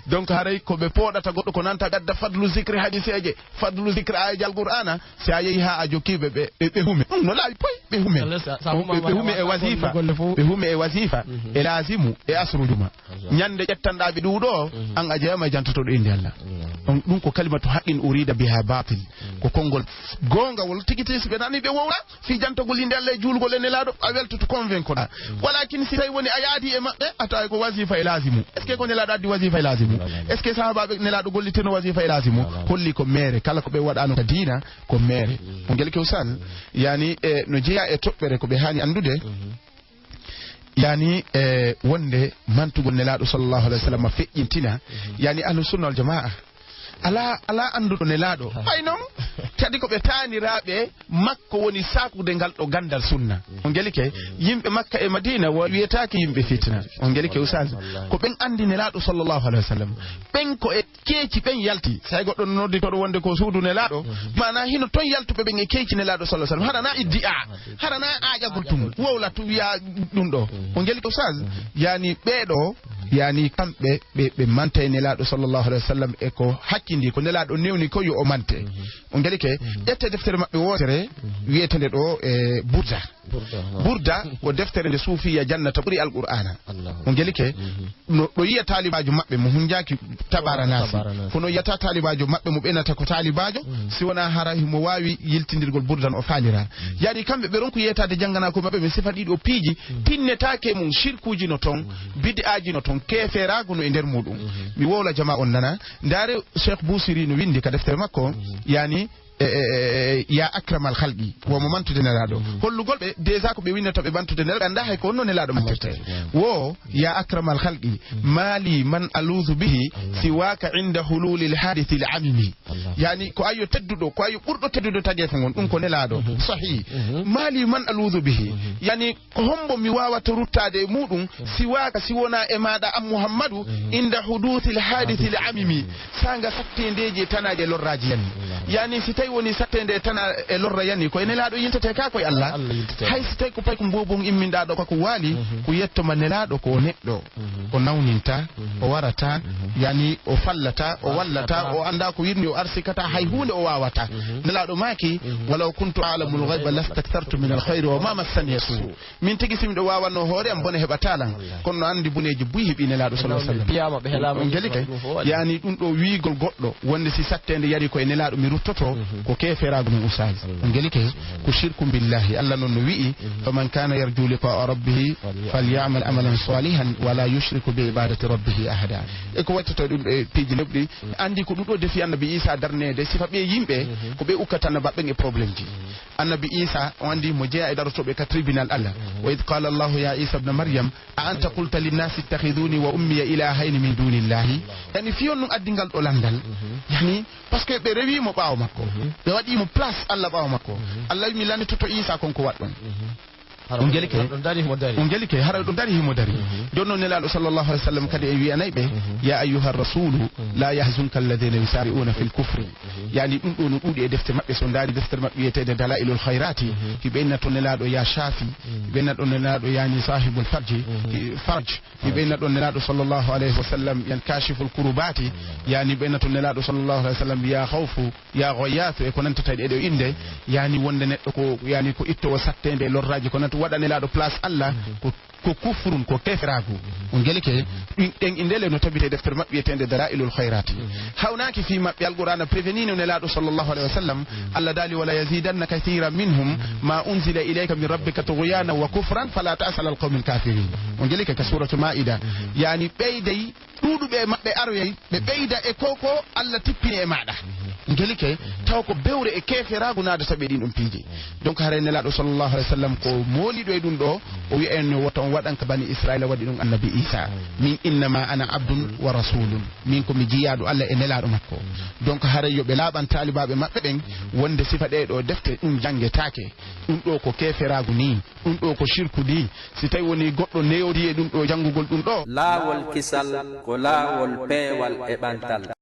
Donc haray ko ɓe pooɗata goɗɗo ko nanta gadda fadlu zikri hadiseeje, fadlu zikri aayeeje Alqur'aana, si a yehi ha a jokki ɓe, ɓe, ɓe, ɓe hume. Ɗum no laaɓi poy, ɓe hume. Allah sa-, sa ɓe, ɓe hume e wasifa. Ɓe hume e wasifa, e laazimu, e asru juma. Ñande ƴettanɗaa ɓe ɗuuɗo, an a jeyaama e jantotoɗo innde Allah. On, ɗum ko kalimatu haqqin urida biha batil. Ko konngol Goongawol tigi tigi, si ɓe nani ɓe wowla, fii jantagol innde Allah e juulugol e Nelaaɗo, a weltoto, convaincoɗaa. Walakin si tawi woni a yaadi e maɓɓe, a tawi ko wasifa e laazimu. Est-ce que ko Nelaaɗo addi wasifa e laazimu? Est-ce que sahaabaaɓe Nelaaɗo gollitirno wasifa e laazimu? Holli ko meere, kala ko ɓe waɗano ka diina, ko meere. On gelike, Oustaz? Yani, e, no jeyaa e toɓɓere ko ɓe haani anndude. Yani, e, wonde mantugol Nelaaɗo sallallahu alayhi wa sallam feƴƴintina, yani, Ahlu Sunna wal Jamaa. Alaa, alaa annduɗo Nelaaɗo. Hay non, kadi ko ɓe taaniraaɓe makko woni saakude ngal ɗo ganndal sunna. On gelike, yimɓe Makka e Madiina wo wiyetaake yimɓe fitna. On gelike, Oustaz? Ko ɓen anndi Nelaaɗo sallallahu alayhi wa sallam. Ɓen ko e keeci ɓen yalti. Say goɗɗo no nodditoo ɗo wonde ko suudu Nelaaɗo, maanaa hino ton yaltuɓe ɓen e keeci Nelaaɗo sallallahu alayhi wa sallam. Hara na iddi a, hara na aaƴagol tun, wowla tun wiya ɗum ɗo. On gelike, Oustaz? Yani ɓee ɗo, yani kamɓe ɓe, ɓe mantay Nelaaɗo sallallahu alayhi wa sallam e ko hakkindi, ko Nelaaɗo newni ko yo o mante. On gelike, ƴette deftere maɓɓe wootere, wiyeteende ɗo e Burda. Burda, naam. Burda ko deftere nde suufiya jannata ɓuri Alqur'aana. Allahu On gelike, no ɗo yiya taalibaajo maɓɓe mo hunjaaki Tabara Naasi. Tabara Naasi. Kono yiyata taalibaajo maɓɓe mo ɓenata ko taalibaajo, si wonaa hara himo waawi yiltindirgol Burda no o faalira. Yani kamɓe ɓe ronku yeetaade janngana ko maɓɓe ɓe sifa ɗiɗo piiji, tinnetaake mum, shirkuuji no ton, bid'aaji no ton, keeferaagu no e nder muɗum. Mi wowla jamaa on nana. Ndaare Cheikh Busiri no winndi ka deftere makko, yani, e, e, e, e, ya akramal khalqi, wo mo mantude Nelaaɗo. Hollugol ɓe, déjà ko ɓe winnata ɓe mantude Nelaaɗo, annda hay ko honno Nelaaɗo mantirte. Wo, ya akramal khalqi, mali man aluudu bihi siwaka inda hululil hadithil amimi. Yani, ko ayo tedduɗo, ko ayo ɓurɗo teddude tageefo ngon, ɗum ko Nelaaɗo. Sahih. Mali man aluudu bihi. Yani, ko hombo mi waawata ruttaade e muɗum, siwaaka si wonaa e maaɗa an Muhammadu, inda huduusil haadisil amimi, saanga satteendeeji e tanaaji e lorraaji yani. Yani, si tawi woni satteende e tana e lorra yani, ko e Nelaaɗo yiltetee ka, ko e Allah. Allah yiltetee. Hay si tawi ko pay ko mboobon imminɗaa ɗo, ka ko waali, ko yetto ma Nelaaɗo, ko o neɗɗo. O nawninta, o warata, yani o fallata, o wallata, o annda ko yirni, o arsikata, hay huunde o waawata. Nelaaɗo maaki, walaw kuntu a'lamul ghayba lastakthartu minal khayri wa ma massaniya suu. Min tigi si miɗo waawanno hoore am, bone heɓataa lan. Kono no anndi boneeji buy heɓi Nelaaɗo sallallahu alaihi wasallam. On gelike, yani ɗum ɗo wiigol goɗɗo, wonde si satteende yari ko e Nelaaɗo mi ruttoto, ko keeferaagu mum, Oustaz. On gelike, ko shirku billahi. Allah noon no wi'i, faman kana yarju liqa'a rabbihi falyamal amalan salihan wala yushriku bi ibadati rabbihi ahada. E ko wattata ɗum e piiji lebɗi, anndi ko ɗum ɗo defi Annabi Isa darneede sifa ɓe yimɓe, ko ɓe ukkata Annabi ɓen e problème ji. Annabi Isa, o anndi mo jeyaa e darotooɓe ka tribunal Allah. Wa idh qala Allahu ya Isa ibn Maryam, a anta qulta linnasi ittakhiduni wa ummiya ilahayni min dunillahi. Yani, fiyon ɗum addi ngal ɗo lanndal. Yani, parce que ɓe rewi mo ɓaawo makko. Ɓe waɗi mo place Allah ɓaawo makko. Allah wi mi lannitoto Isa kon ko waɗɗon. On gelike? On gelike, hara ɗo dari himo dari. Jooni noon Nelaaɗo sallallahu alaihi wasallam kadi e wi'anay ɓe, ya ayyuha rasulu, la yahzunka alladhina yusari'una fil kufri. Yani ɗum ɗo no ɗuuɗi e defte maɓɓe, so ndaari deftere maɓɓe wiyeteende Dalailul Khairati, hiɓe inna to Nelaaɗo ya Shafi, hiɓe inna ɗo Nelaaɗo yani sahibul farji, farj, hiɓe inna ɗon Nelaaɗo sallallahu alaihi wasallam yan kashiful kurubati, yani ɓe inna to Nelaaɗo sallallahu alaihi wasallam ya khawfu, ya ghoyathu e ko nantata e ɗo innde, yani wonde neɗɗo ko, yani ko ittowo satteende e lorraaji, ko nanta waɗa Nelaaɗo place Allah, ko, ko kufrun, ko keeferaagu. On gelike, ɗin, ɗen innde le no tabite deftere maɓɓe wiyeteende Dalailul Khairati. Hawnaaki fii maɓɓe, Alqur'aana prévenir no Nelaaɗo sallallahu alaihi wasallam, Allah daali, wala yazidanna kathiran minhum ma unzila ilayka min rabbika tughyanan wa kufran fala ta'sa lal qawmil kafirin. On gelike ka suratu Maida. Yani ɓeyday ɗuuɗuɓe e maɓɓe aroyay, ɓe ɓeyda e ko, ko Allah tippini e maaɗa. Gelike, taw ko bewre e keeferaagu naadata ɓe ɗin ɗon piiji. Donc, haray Nelaaɗo sallallahu alaihi wasallam ko mooliɗo e ɗum ɗo, o wi'a en no wota on waɗan ka Bani Israila waɗi ɗum Annabi Isa. Min innama ana abdun wa rasulun. Min ko mi jiyaaɗo Allah e Nelaaɗo makko. Donc, haray yo ɓe laaɓan taalibaaɓe maɓɓe ɓen, wonde sifa ɗee ɗo defte ɗum janngetaake. Ɗum ɗo ko keeferaagu ni, ɗum ɗo ko shirku ni. Si tawi woni goɗɗo newori e ɗum ɗo janngugol ɗum ɗo. Laawol kisal ko laawol peewal e ɓantal.